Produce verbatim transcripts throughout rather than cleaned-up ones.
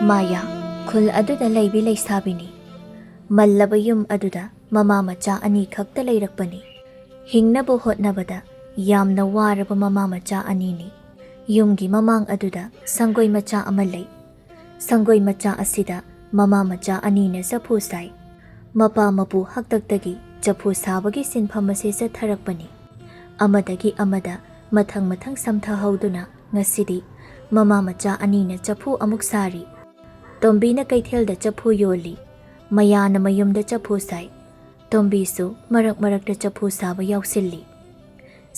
Maya ꯈꯨꯜ ꯑꯗꯨꯗ ꯂꯩꯕꯤ ꯂꯩꯁꯥꯕꯤꯅꯤ꯫ ꯃꯜꯂꯕ ꯌꯨꯝ ꯑꯗꯨꯗ ꯃꯃꯥ ꯃꯆꯥ ꯑꯅꯤ ꯈꯛꯇ ꯂꯩꯔꯛꯄꯅꯤ꯫ ꯍꯤꯡꯅꯕ ꯍꯣꯠꯅꯕꯗ ꯌꯥꯝꯅ ꯋꯥꯔꯕ ꯃꯃꯥ ꯃꯆꯥ ꯑꯅꯤꯅꯤ꯫ ꯌꯨꯝꯒꯤ ꯃꯃꯥꯡ ꯑꯗꯨꯗ ꯁꯪꯒꯣꯏ ꯃꯆꯥ ꯑꯃ ꯂꯩ꯫ ꯁꯪꯒꯣꯏ ꯃꯆꯥ ꯑꯁꯤꯗ ꯃꯃꯥ ꯃꯆꯥ ꯑꯅꯤꯅ ꯆꯐꯨ ꯁꯥꯏ꯫ ꯃꯄꯥ ꯃꯄꯨ ꯍꯥꯛꯇꯛꯇꯒꯤ ꯆꯐꯨ ꯁꯥꯕꯒꯤ ꯁꯤꯟꯐꯝ ꯑꯁꯤ ꯆꯠꯊꯔꯛꯄꯅꯤ꯫ ꯑꯃꯗꯒꯤ ꯑꯃꯗ ꯃꯊꯪ ꯃꯊꯪ ꯁꯝꯊꯍꯧꯗꯨꯅ ꯉꯁꯤꯗꯤ ꯃꯃꯥ ꯃꯆꯥ ꯑꯅꯤꯅ ꯆꯐꯨ ꯑꯃꯨꯛ ꯁꯥꯔꯤ꯫ ꯇꯣꯝꯕꯤꯅ ꯀꯩꯊꯦꯜꯗ ꯆꯐꯨ ꯌꯣꯜꯂꯤ꯫ ꯃꯌꯥꯅ ꯃꯌꯨꯝꯗ ꯆꯐꯨ ꯁꯥꯏ꯫ ꯇꯣꯝꯕꯤꯁꯨ ꯃꯔꯛ ꯃꯔꯛꯇ ꯆꯐꯨ ꯁꯥꯕ ꯌꯥꯎꯁꯤꯜꯂꯤ꯫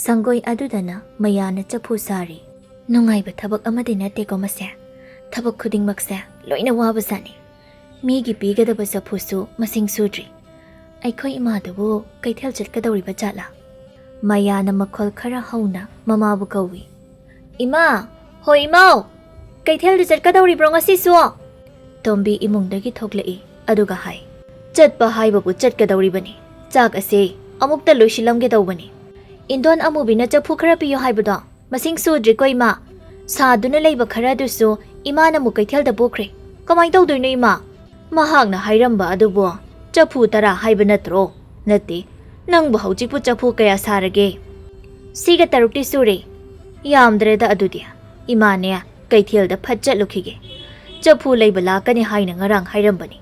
ꯁꯪꯒꯣꯏ ꯑꯗꯨꯗꯅ ꯃꯌꯥꯅ ꯆꯐꯨ ꯁꯥꯔꯤ꯫ ꯅꯨꯡꯉꯥꯏꯕ ꯊꯕꯛ ꯑꯃꯗꯤ ꯅꯠꯇꯦꯀꯣ ꯃꯁꯦ꯫ ꯊꯕꯛ ꯈꯨꯗꯤꯡꯃꯛꯁꯦ ꯂꯣꯏꯅ ꯋꯥꯕꯖꯥꯠꯅꯤ꯫ ꯃꯤꯒꯤ ꯄꯤꯒꯗꯕ ꯆꯐꯨꯁꯨ ꯃꯁꯤꯡ ꯁꯨꯗ꯭ꯔꯤ꯫ ꯑꯩꯈꯣꯏ ꯏꯃꯥꯗꯨꯕꯨ ꯀꯩꯊꯦꯜ ꯆꯠꯀꯗꯧꯔꯤꯕ ꯖꯥꯠꯂꯥ? ꯃꯌꯥꯅ ꯃꯈꯣꯜ ꯈꯔ ꯍꯧꯅ ꯃꯃꯥꯕꯨ ꯀꯧꯏ꯫ "ꯏꯃꯥ! ꯍꯣ ꯏꯃꯥꯎ! ꯀꯩꯊꯦꯜꯗ ꯆꯠꯀꯗꯧꯔꯤꯕ꯭ꯔꯣ ꯉꯁꯤꯁꯨ?" ꯇꯣꯝꯕꯤ ꯏꯃꯨꯡꯗꯒꯤ ꯊꯣꯛꯂꯛꯏ꯫ ꯑꯗꯨꯒ ꯍꯥꯏ, "ꯆꯠꯄ ꯍꯥꯏꯕꯕꯨ ꯆꯠꯀꯗꯧꯔꯤꯕꯅꯤ꯫ ꯆꯥꯛ ꯑꯁꯦ ꯑꯃꯨꯛꯇ ꯂꯣꯏꯁꯤꯜꯂꯝꯒꯦ ꯇꯧꯕꯅꯤ꯫ ꯏꯟꯗꯣꯟ ꯑꯃꯨꯕꯤꯅ ꯆꯐꯨ ꯈꯔ ꯄꯤꯌꯨ ꯍꯥꯏꯕꯗꯣ ꯃꯁꯤꯡ ꯁꯨꯗ꯭ꯔꯤꯀꯣ ꯏꯃꯥ꯫ ꯁꯥꯗꯨꯅ ꯂꯩꯕ ꯈꯔꯗꯨꯁꯨ ꯏꯃꯥꯅ ꯑꯃꯨꯛ ꯀꯩꯊꯦꯜꯗ ꯄꯨꯈ꯭ꯔꯦ꯫ ꯀꯃꯥꯏ ꯇꯧꯗꯣꯏꯅꯣ ꯏꯃꯥ?" "ꯃꯍꯥꯛꯅ ꯍꯥꯏꯔꯝꯕ ꯑꯗꯨꯕꯨ ꯆꯐꯨ ꯇꯔꯥ ꯍꯥꯏꯕ ꯅꯠꯇ꯭ꯔꯣ?" "ꯅꯠꯇꯦ꯫ ꯅꯪꯕꯨ ꯍꯧꯖꯤꯛꯄꯨ ꯆꯐꯨ ꯀꯌꯥ ꯁꯥꯔꯒꯦ?" "ꯁꯤꯒ ꯇꯔꯨꯛꯇꯤ ꯁꯨꯔꯦ꯫ ꯌꯥꯝꯗ꯭ꯔꯦꯗ ꯑꯗꯨꯗꯤ꯫ ꯏꯃꯥꯅꯦ, ꯀꯩꯊꯦꯜꯗ ꯐꯠ ꯆꯠꯂꯨꯈꯤꯒꯦ꯫ ꯆꯐꯨ ꯂꯩꯕ ꯂꯥꯛꯀꯅꯤ ꯍꯥꯏꯅ ꯉꯔꯥꯡ ꯍꯥꯏꯔꯝꯕꯅꯤ꯫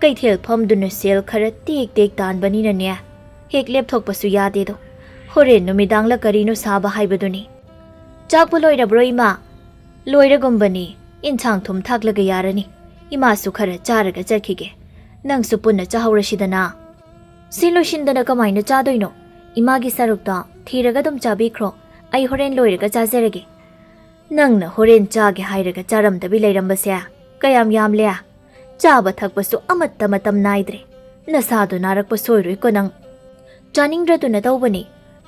ꯀꯩꯊꯦꯜ ꯐꯝꯗꯨꯅ ꯁꯦꯜ ꯈꯔ ꯇꯦꯛ ꯇꯦꯛ ꯇꯥꯟꯕꯅꯤꯅꯅꯦ, ꯍꯦꯛ ꯂꯦꯞꯊꯣꯛꯄꯁꯨ ꯌꯥꯗꯦꯗꯣ꯫ ꯍꯣꯔꯦꯟ ꯅꯨꯃꯤꯗꯥꯡꯂ ꯀꯔꯤꯅꯣ ꯁꯥꯕ ꯍꯥꯏꯕꯗꯨꯅꯤ꯫ ꯆꯥꯛꯄꯨ ꯂꯣꯏꯔꯕ꯭ꯔꯣ ꯏꯃꯥ?" "ꯂꯣꯏꯔꯒꯨꯝꯕꯅꯤ꯫ ꯏꯟꯁꯥꯡ ꯊꯨꯝ ꯊꯥꯛꯂꯒ ꯌꯥꯔꯅꯤ꯫ ꯏꯃꯥꯁꯨ ꯈꯔ ꯆꯥꯔꯒ ꯆꯠꯈꯤꯒꯦ꯫ ꯅꯪꯁꯨ ꯄꯨꯟꯅ ꯆꯥꯍꯧꯔꯁꯤꯗꯅ꯫" "ꯁꯤ ꯂꯣꯏꯁꯤꯟꯗꯅ ꯀꯃꯥꯏꯅ ꯆꯥꯗꯣꯏꯅꯣ? ꯏꯃꯥꯒꯤ ꯁꯔꯨꯛꯇꯣ ꯊꯤꯔꯒ ꯑꯗꯨꯝ ꯆꯥꯕꯤꯈ꯭ꯔꯣ꯫ ꯑꯩ ꯍꯣꯔꯦꯟ ꯂꯣꯏꯔꯒ ꯆꯥꯖꯔꯒꯦ꯫" "ꯅꯪꯅ ꯍꯣꯔꯦꯟ ꯆꯥꯒꯦ ꯍꯥꯏꯔꯒ ꯆꯥꯔꯝꯗꯕꯤ ꯂꯩꯔꯝꯕꯁꯦ ꯀꯌꯥꯝ ꯌꯥꯝꯂꯦ? ꯆꯥꯕ ꯊꯛꯄꯁꯨ ꯑꯃꯠꯇ ꯃꯇꯝ ꯅꯥꯏꯗ꯭ꯔꯦ꯫ ꯅꯁꯥꯗꯣ ꯅꯥꯔꯛꯄ ꯁꯣꯏꯔꯣꯏꯀꯣ ꯅꯪ꯫" "ꯆꯥꯅꯤꯡꯗ꯭ꯔꯗꯨꯅ ꯇꯧꯕꯅꯤ꯫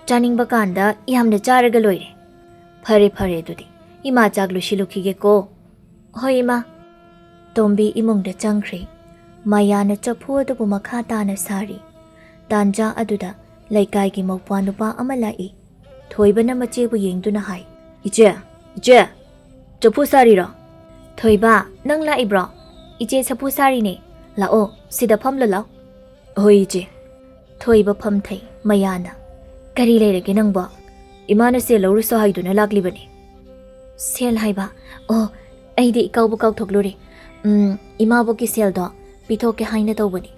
ꯆꯥꯅꯤꯡꯕ ꯀꯥꯟꯗ ꯌꯥꯝꯅ ꯆꯥꯔꯒ ꯂꯣꯏꯔꯦ꯫" "ꯐꯔꯦ, ꯐꯔꯦ ꯑꯗꯨꯗꯤ꯫ ꯏꯃꯥ ꯆꯥꯛ ꯂꯣꯏꯁꯤꯜꯂꯨꯈꯤꯒꯦꯀꯣ꯫" "ꯍꯣꯏ ꯏꯃꯥ꯫" ꯇꯣꯝꯕꯤ ꯏꯃꯨꯡꯗ ꯆꯪꯈ꯭ꯔꯦ꯫ ꯃꯌꯥꯅ ꯆꯐꯨ ꯑꯗꯨꯕꯨ ꯃꯈꯥ ꯇꯥꯅ ꯁꯥꯔꯤ꯫ ꯇꯥꯟꯖꯥ ꯑꯗꯨꯗ ꯂꯩꯀꯥꯏꯒꯤ ꯃꯧꯄ꯭ꯋꯥ ꯅꯨꯄꯥ ꯑꯃ ꯂꯥꯛꯏ꯫ ꯊꯣꯏꯕꯅ ꯃꯆꯦꯕꯨ ꯌꯦꯡꯗꯨꯅ ꯍꯥꯏ, "ꯏꯆꯦ, ꯏꯆꯦ, ꯆꯐꯨ ꯁꯥꯔꯤꯔꯣ?" ꯊꯣꯏꯕ, ꯅꯪ ꯂꯥꯛꯏꯕ꯭ꯔꯣ? ꯏꯆꯦ ꯁꯥꯐꯨ ꯁꯥꯔꯤꯅꯦ꯫ ꯂꯥꯛꯑꯣ, ꯁꯤꯗ ꯐꯝꯂꯣ, ꯂꯥꯛꯑꯣ꯫ ꯍꯣꯏ, ꯏꯆꯦ꯫ ꯊꯣꯏꯕ ꯐꯝꯊꯩ꯫ ꯃꯌꯥꯅ, "ꯀꯔꯤ ꯂꯩꯔꯒꯦ ꯅꯪꯕꯣ?" "ꯏꯃꯥꯅ ꯁꯦꯜ ꯂꯧꯔꯨꯁꯣ ꯍꯥꯏꯗꯨꯅ ꯂꯥꯛꯂꯤꯕꯅꯤ꯫" "ꯁꯦꯜ ꯍꯥꯏꯕ? ꯑꯣ, ꯑꯩꯗꯤ ꯏꯀꯥꯎꯕꯨ ꯀꯥꯎꯊꯣꯛꯂꯨꯔꯦ꯫ ꯎꯝ, ꯏꯃꯥꯕꯣꯛꯀꯤ ꯁꯦꯜꯗꯣ ꯄꯤꯊꯣꯛꯀꯦ ꯍꯥꯏꯅ ꯇꯧꯕꯅꯤ꯫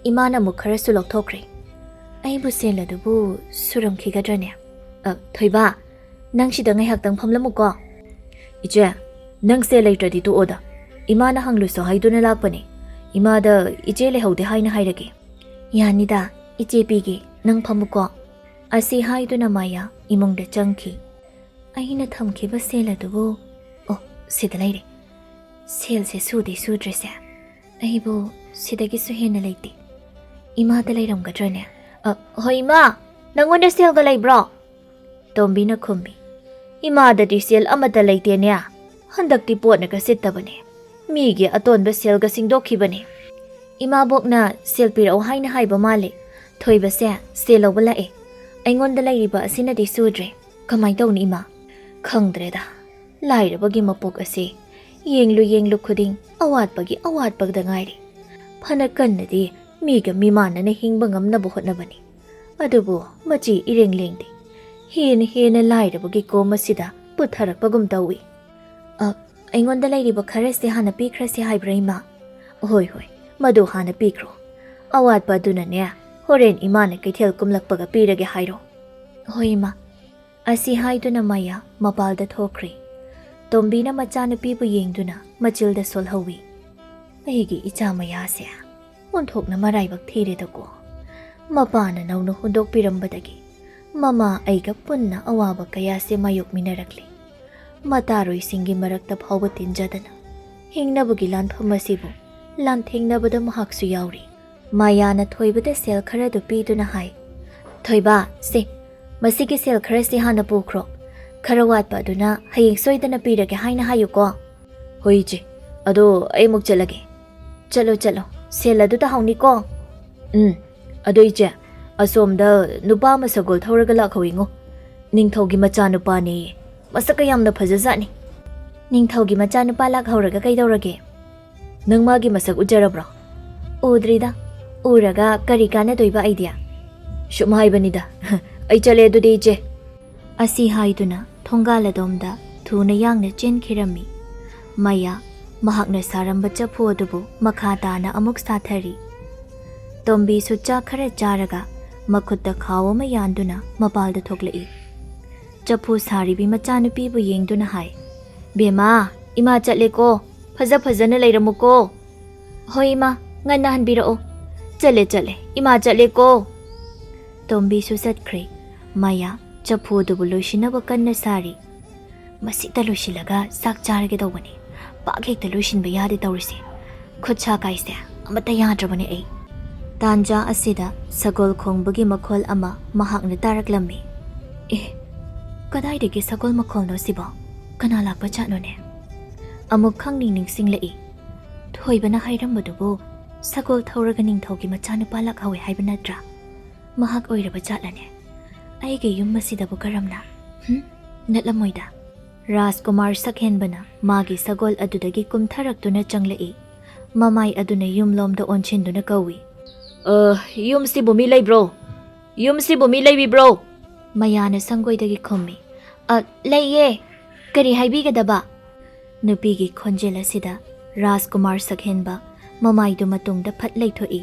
ꯏꯃꯥꯅ ꯑꯃꯨꯛ ꯈꯔꯁꯨ ꯂꯧꯊꯣꯛꯈ꯭ꯔꯦ꯫" "ꯑꯩꯕꯨ ꯁꯦꯜ ꯑꯗꯨꯕꯨ ꯁꯨꯔꯝꯈꯤꯒꯗ꯭ꯔꯅꯦ?" "ꯑ, ꯊꯣꯏꯕ, ꯅꯪ ꯁꯤꯗ ꯉꯥꯏꯍꯥꯛꯇꯪ ꯐꯝꯂꯝꯃꯨꯀꯣ꯫" "ꯏꯆꯦ, ꯅꯪ ꯁꯦꯜ ꯂꯩꯇ꯭ꯔꯗꯤ ꯇꯣꯛꯑꯣꯗ꯫ ꯏꯃꯥꯅ ꯍꯪꯂꯨꯁꯣ ꯍꯥꯏꯗꯨꯅ ꯂꯥꯛꯄꯅꯦ꯫ ꯏꯃꯥꯗ ꯏꯆꯦ ꯂꯩꯍꯧꯗꯦ ꯍꯥꯏꯅ ꯍꯥꯏꯔꯒꯦ꯫" "ꯌꯥꯅꯤꯗ, ꯏꯆꯦ ꯄꯤꯒꯦ, ꯅꯪ ꯐꯝꯃꯨꯀꯣ꯫" ꯑꯁꯤ ꯍꯥꯏꯗꯨꯅ ꯃꯥꯌꯥ ꯏꯃꯨꯡꯗ ꯆꯪꯈꯤ꯫ ꯑꯩꯅ ꯊꯝꯈꯤꯕ ꯁꯦꯜ ꯑꯗꯨꯕꯨ, ꯑꯣ, ꯁꯤꯗ ꯂꯩꯔꯦ꯫ ꯁꯦꯜꯁꯦ ꯁꯨꯗꯤ ꯁꯨꯗ꯭ꯔꯤꯁꯦ꯫ ꯑꯩꯕꯨ ꯁꯤꯗꯒꯤꯁꯨ ꯍꯦꯟꯅ ꯂꯩꯇꯦ꯫ ꯏꯃꯥꯗ ꯂꯩꯔꯝꯒꯗ꯭ꯔꯅꯦ? ꯑ, ꯍꯣꯏ ꯏꯃꯥ, ꯅꯪꯉꯣꯟꯗ ꯁꯦꯜꯒ ꯂꯩꯕ꯭ꯔꯣ? ꯇꯣꯝꯕꯤꯅ ꯈꯨꯝꯃꯤ꯫ "ꯏꯃꯥꯗꯗꯤ ꯁꯦꯜ ꯑꯃꯠꯇ ꯂꯩꯇꯦꯅꯦ꯫ ꯍꯟꯗꯛꯇꯤ ꯄꯣꯠꯅꯒ ꯁꯤꯠꯇꯕꯅꯦ꯫ ꯃꯤꯒꯤ ꯑꯇꯣꯟꯕ ꯁꯦꯜꯒ ꯁꯤꯡꯗꯣꯛꯈꯤꯕꯅꯦ꯫" "ꯏꯃꯥꯕꯣꯛꯅ ꯁꯦꯜ ꯄꯤꯔꯛꯑꯣ ꯍꯥꯏꯅ ꯍꯥꯏꯕ ꯃꯥꯜꯂꯦ꯫ ꯊꯣꯏꯕꯁꯦ ꯁꯦꯜ ꯂꯧꯕ ꯂꯥꯛꯑꯦ꯫ ꯑꯩꯉꯣꯟꯗ ꯂꯩꯔꯤꯕ ꯑꯁꯤꯅꯗꯤ ꯁꯨꯗ꯭ꯔꯦ꯫ ꯀꯃꯥꯏ ꯇꯧꯅꯤ ꯏꯃꯥ? ꯈꯪꯗ꯭ꯔꯦꯗ꯫ ꯂꯥꯏꯔꯕꯒꯤ ꯃꯄꯣꯛ ꯑꯁꯤ ꯌꯦꯡꯂꯨ ꯌꯦꯡꯂꯨ ꯈꯨꯗꯤꯡ ꯑꯋꯥꯠꯄꯒꯤ ꯑꯋꯥꯠꯄꯗ ꯉꯥꯏꯔꯦ꯫ ꯐꯅ ꯀꯟꯅꯗꯤ ꯃꯤꯒ ꯃꯤꯃꯥꯟꯅꯅ ꯍꯤꯡꯕ ꯉꯝꯅꯕ ꯍꯣꯠꯅꯕꯅꯤ꯫ ꯑꯗꯨꯕꯨ ꯃꯆꯤ ꯏꯔꯦꯡ ꯂꯦꯡꯗꯦ꯫ ꯍꯦꯟꯅ ꯍꯦꯟꯅ ꯂꯥꯏꯔꯕꯒꯤ ꯀꯣꯝ ꯑꯁꯤꯗ ꯄꯨꯊꯔꯛꯄꯒꯨꯝ ꯇꯧꯏ꯫" "ꯑ, ꯑꯩꯉꯣꯟꯗ ꯂꯩꯔꯤꯕ ꯈꯔꯁꯦ ꯍꯥꯟꯅ ꯄꯤꯈ꯭ꯔꯁꯦ ꯍꯥꯏꯕ꯭ꯔꯥ ꯏꯃꯥ?" "ꯍꯣꯏ, ꯍꯣꯏ, ꯃꯗꯨ ꯍꯥꯟꯅ ꯄꯤꯈ꯭ꯔꯣ꯫ ꯑꯋꯥꯠꯄ ꯑꯗꯨꯅꯅꯦ, ꯍꯣꯔꯦꯟ ꯏꯃꯥꯅ ꯀꯩꯊꯦꯜ ꯀꯨꯝꯂꯛꯄꯒ ꯄꯤꯔꯒꯦ ꯍꯥꯏꯔꯣ꯫" "ꯍꯣꯏ ꯏꯃꯥ꯫" ꯑꯁꯤ ꯍꯥꯏꯗꯨꯅ ꯃꯥꯌꯥ ꯃꯄꯥꯜꯗ ꯊꯣꯛꯈ꯭ꯔꯦ꯫ ꯇꯣꯝꯕꯤꯅ ꯃꯆꯥꯅꯨꯄꯤꯕꯨ ꯌꯦꯡꯗꯨꯅ ꯃꯆꯤꯜꯗ ꯁꯣꯜꯍꯧꯏ꯫ "ꯑꯩꯒꯤ ꯏꯆꯥ ꯃꯌꯥꯁꯦ ꯑꯣꯟꯊꯣꯛꯅ ꯃꯔꯥꯏꯕꯛ ꯊꯤꯔꯦꯗꯀꯣ꯫ ꯃꯄꯥꯅ ꯅꯧꯅ ꯍꯨꯟꯗꯣꯛꯄꯤꯔꯝꯕꯗꯒꯤ ꯃꯃꯥ ꯑꯩꯒ ꯄꯨꯟꯅ ꯑꯋꯥꯕ ꯀꯌꯥꯁꯦ ꯃꯥꯌꯣꯛꯃꯤꯟꯅꯔꯛꯂꯤ꯫ ꯃꯇꯥꯔꯣꯏꯁꯤꯡꯒꯤ ꯃꯔꯛꯇ ꯐꯥꯎꯕ ꯇꯤꯟꯖꯗꯅ ꯍꯤꯡꯅꯕꯒꯤ ꯂꯥꯟꯐꯝ ꯑꯁꯤꯕꯨ ꯂꯥꯟꯊꯦꯡꯅꯕꯗ ꯃꯍꯥꯛꯁꯨ ꯌꯥꯎꯔꯤ꯫" ꯃꯥꯌꯥꯅ ꯊꯣꯏꯕꯗ ꯁꯦꯜ ꯈꯔꯗꯨ ꯄꯤꯗꯨꯅ ꯍꯥꯏ, "ꯊꯣꯏꯕ, ꯁꯦ, ꯃꯁꯤꯒꯤ ꯁꯦꯜ ꯈꯔꯁꯤ ꯍꯥꯟꯅ ꯄꯨꯈ꯭ꯔꯣ꯫ ꯈꯔ ꯋꯥꯠꯄ ꯑꯗꯨꯅ ꯍꯌꯦꯡ ꯁꯣꯏꯗꯅ ꯄꯤꯔꯒꯦ ꯍꯥꯏꯅ ꯍꯥꯏꯌꯨꯀꯣ꯫" "ꯍꯣꯏ, ꯏꯆꯦ꯫ ꯑꯗꯣ ꯑꯩ ꯑꯃꯨꯛ ꯆꯠꯂꯒꯦ꯫" "ꯆꯠꯂꯣ, ꯆꯠꯂꯣ꯫ ꯁꯦꯜ ꯑꯗꯨ ꯇꯥꯍꯧꯅꯤꯀꯣ꯫" "ꯎꯝ꯫ ꯑꯗꯣ ꯏꯆꯦ, ꯑꯁꯣꯝꯗ ꯅꯨꯄꯥ ꯑꯃ ꯁꯒꯣꯜ ꯊꯧꯔꯒ ꯂꯥꯛꯍꯧꯋꯤꯉꯣ꯫ ꯅꯤꯡꯊꯧꯒꯤ ꯃꯆꯥꯅꯨꯄꯥꯅꯦꯌꯦ꯫ ꯃꯁꯛꯀ ꯌꯥꯝꯅ ꯐꯖꯖꯥꯠꯅꯤ꯫" "ꯅꯤꯡꯊꯧꯒꯤ ꯃꯆꯥꯅꯨꯄꯥ ꯂꯥꯛꯍꯧꯔꯒ ꯀꯩꯗꯧꯔꯒꯦ?" "ꯅꯪ ꯃꯥꯒꯤ ꯃꯁꯛ ꯎꯖꯔꯕ꯭ꯔꯣ?" "ꯎꯗ꯭ꯔꯤꯗ꯫ ꯎꯔꯒ ꯀꯔꯤ ꯀꯥꯟꯅꯗꯣꯏꯕ ꯑꯩꯗꯤ?" "ꯁꯨꯝ ꯍꯥꯏꯕꯅꯤꯗ꯫ ꯑꯩ ꯆꯠꯂꯦ ꯑꯗꯨꯗꯤ, ꯏꯆꯦ꯫" ꯑꯁꯤ ꯍꯥꯏꯗꯨꯅ ꯊꯣꯡꯒꯥꯜ ꯑꯗꯣꯝꯗ ꯊꯨꯅ ꯌꯥꯡꯅ ꯆꯦꯟꯈꯤꯔꯝꯃꯤ꯫ ꯃꯌꯥ ꯃꯍꯥꯛꯅ ꯁꯥꯔꯝꯕ ꯆꯐꯨ ꯑꯗꯨꯕꯨ ꯃꯈꯥ ꯇꯥꯅ ꯑꯃꯨꯛ ꯁꯥꯊꯔꯤ꯫ ꯇꯣꯝꯕꯤꯁꯨ ꯆꯥꯛ ꯈꯔ ꯆꯥꯔꯒ ꯃꯈꯨꯠꯇ ꯈꯥꯎ ꯑꯃ ꯌꯥꯟꯗꯨꯅ ꯃꯄꯥꯜꯗ ꯊꯣꯛꯂꯛꯏ꯫ ꯆꯐꯨ ꯁꯥꯔꯤꯕꯤ ꯃꯆꯥꯅꯨꯄꯤꯕꯨ ꯌꯦꯡꯗꯨꯅ ꯍꯥꯏ, "ꯕꯦꯝꯃ, ꯏꯃꯥ ꯆꯠꯂꯦꯀꯣ, ꯐꯖ ꯐꯖꯅ ꯂꯩꯔꯝꯃꯨꯀꯣ꯫" "ꯍꯣꯏ ꯏꯃꯥ, ꯉꯟꯅ ꯍꯟꯕꯤꯔꯛꯑꯣ꯫" "ꯆꯠꯂꯦ, ꯆꯠꯂꯦ, ꯏꯃꯥ ꯆꯠꯂꯦꯀꯣ꯫" ꯇꯣꯝꯕꯤꯁꯨ ꯆꯠꯈ꯭ꯔꯦ꯫ ꯃꯌꯥ ꯆꯐꯨ ꯑꯗꯨꯕꯨ ꯂꯣꯏꯁꯤꯟꯅꯕ ꯀꯟꯅ ꯁꯥꯔꯤ꯫ "ꯃꯁꯤꯗ ꯂꯣꯏꯁꯤꯜꯂꯒ ꯆꯥꯛ ꯆꯥꯔꯒꯦ ꯇꯧꯕꯅꯤ꯫ ꯄꯥꯛ ꯍꯦꯛꯇ ꯂꯣꯏꯁꯤꯟꯕ ꯌꯥꯗꯦ ꯇꯧꯔꯤꯁꯦ꯫ ꯈꯨꯠ ꯁꯥ ꯀꯥꯏꯁꯦ ꯑꯃꯠꯇ ꯌꯥꯗ꯭ꯔꯕꯅꯦ ꯑꯩ꯫" ꯇꯥꯟꯖꯥ ꯑꯁꯤꯗ ꯁꯒꯣꯜ ꯈꯣꯡꯕꯒꯤ ꯃꯈꯣꯜ ꯑꯃ ꯃꯍꯥꯛꯅ ꯇꯥꯔꯛꯂꯝꯃꯤ꯫ "ꯑꯦ, ꯀꯗꯥꯏꯗꯒꯤ ꯁꯒꯣꯜ ꯃꯈꯣꯜꯅꯣ ꯁꯤꯕꯣ? ꯀꯅꯥ ꯂꯥꯛꯄ ꯖꯥꯠꯅꯣꯅꯦ?" ꯑꯃꯨꯛ ꯈꯪꯅꯤꯡ ꯅꯤꯡꯁꯤꯡꯂꯛꯏ꯫ ꯊꯣꯏꯕꯅ ꯍꯥꯏꯔꯝꯕꯗꯨꯕꯨ ꯁꯒꯣꯜ ꯊꯧꯔꯒ ꯅꯤꯡꯊꯧꯒꯤ ꯃꯆꯥꯅꯨꯄꯥ ꯂꯥꯛꯍꯧꯋꯦ ꯍꯥꯏꯕ ꯅꯠꯇ꯭ꯔꯥ? ꯃꯍꯥꯛ ꯑꯣꯏꯔꯕ ꯖꯥꯠꯂꯅꯦ? ꯑꯩꯒꯤ ꯌꯨꯝ ꯑꯁꯤꯗꯕꯨ ꯀꯔꯝꯅ? ꯍꯨꯝ? ꯅꯠꯂꯝꯃꯣꯏꯗ꯫ ꯔꯥꯖꯀꯨꯃꯥꯔ ꯁꯛꯍꯦꯟꯕꯅ ꯃꯥꯒꯤ ꯁꯒꯣꯜ ꯑꯗꯨꯗꯒꯤ ꯀꯨꯝꯊꯔꯛꯇꯨꯅ ꯆꯪꯂꯛꯏ꯫ ꯃꯃꯥꯏ ꯑꯗꯨꯅ ꯌꯨꯝꯂꯣꯝꯗ ꯑꯣꯟꯁꯤꯟꯗꯨꯅ ꯀꯧꯏ꯫ "ꯑ, ꯌꯨꯝꯁꯤꯕꯨ ꯃꯤ ꯂꯩꯕ꯭ꯔꯣ? ꯌꯨꯝꯁꯤꯕꯨ ꯃꯤ ꯂꯩꯕꯤꯕ꯭ꯔꯣ?" ꯃꯌꯥꯅ ꯁꯪꯒꯣꯏꯗꯒꯤ ꯈꯨꯝꯃꯤ꯫ "ꯑ, ꯂꯩꯌꯦ꯫ ꯀꯔꯤ ꯍꯥꯏꯕꯤꯒꯗꯕ?" ꯅꯨꯄꯤꯒꯤ ꯈꯣꯟꯖꯦꯜ ꯑꯁꯤꯗ ꯔꯥꯖꯀꯨꯃꯥꯔ ꯁꯛꯍꯦꯟꯕ ꯃꯃꯥꯏꯗꯨ ꯃꯇꯨꯡꯗ ꯐꯠ ꯂꯩꯊꯣꯛꯏ꯫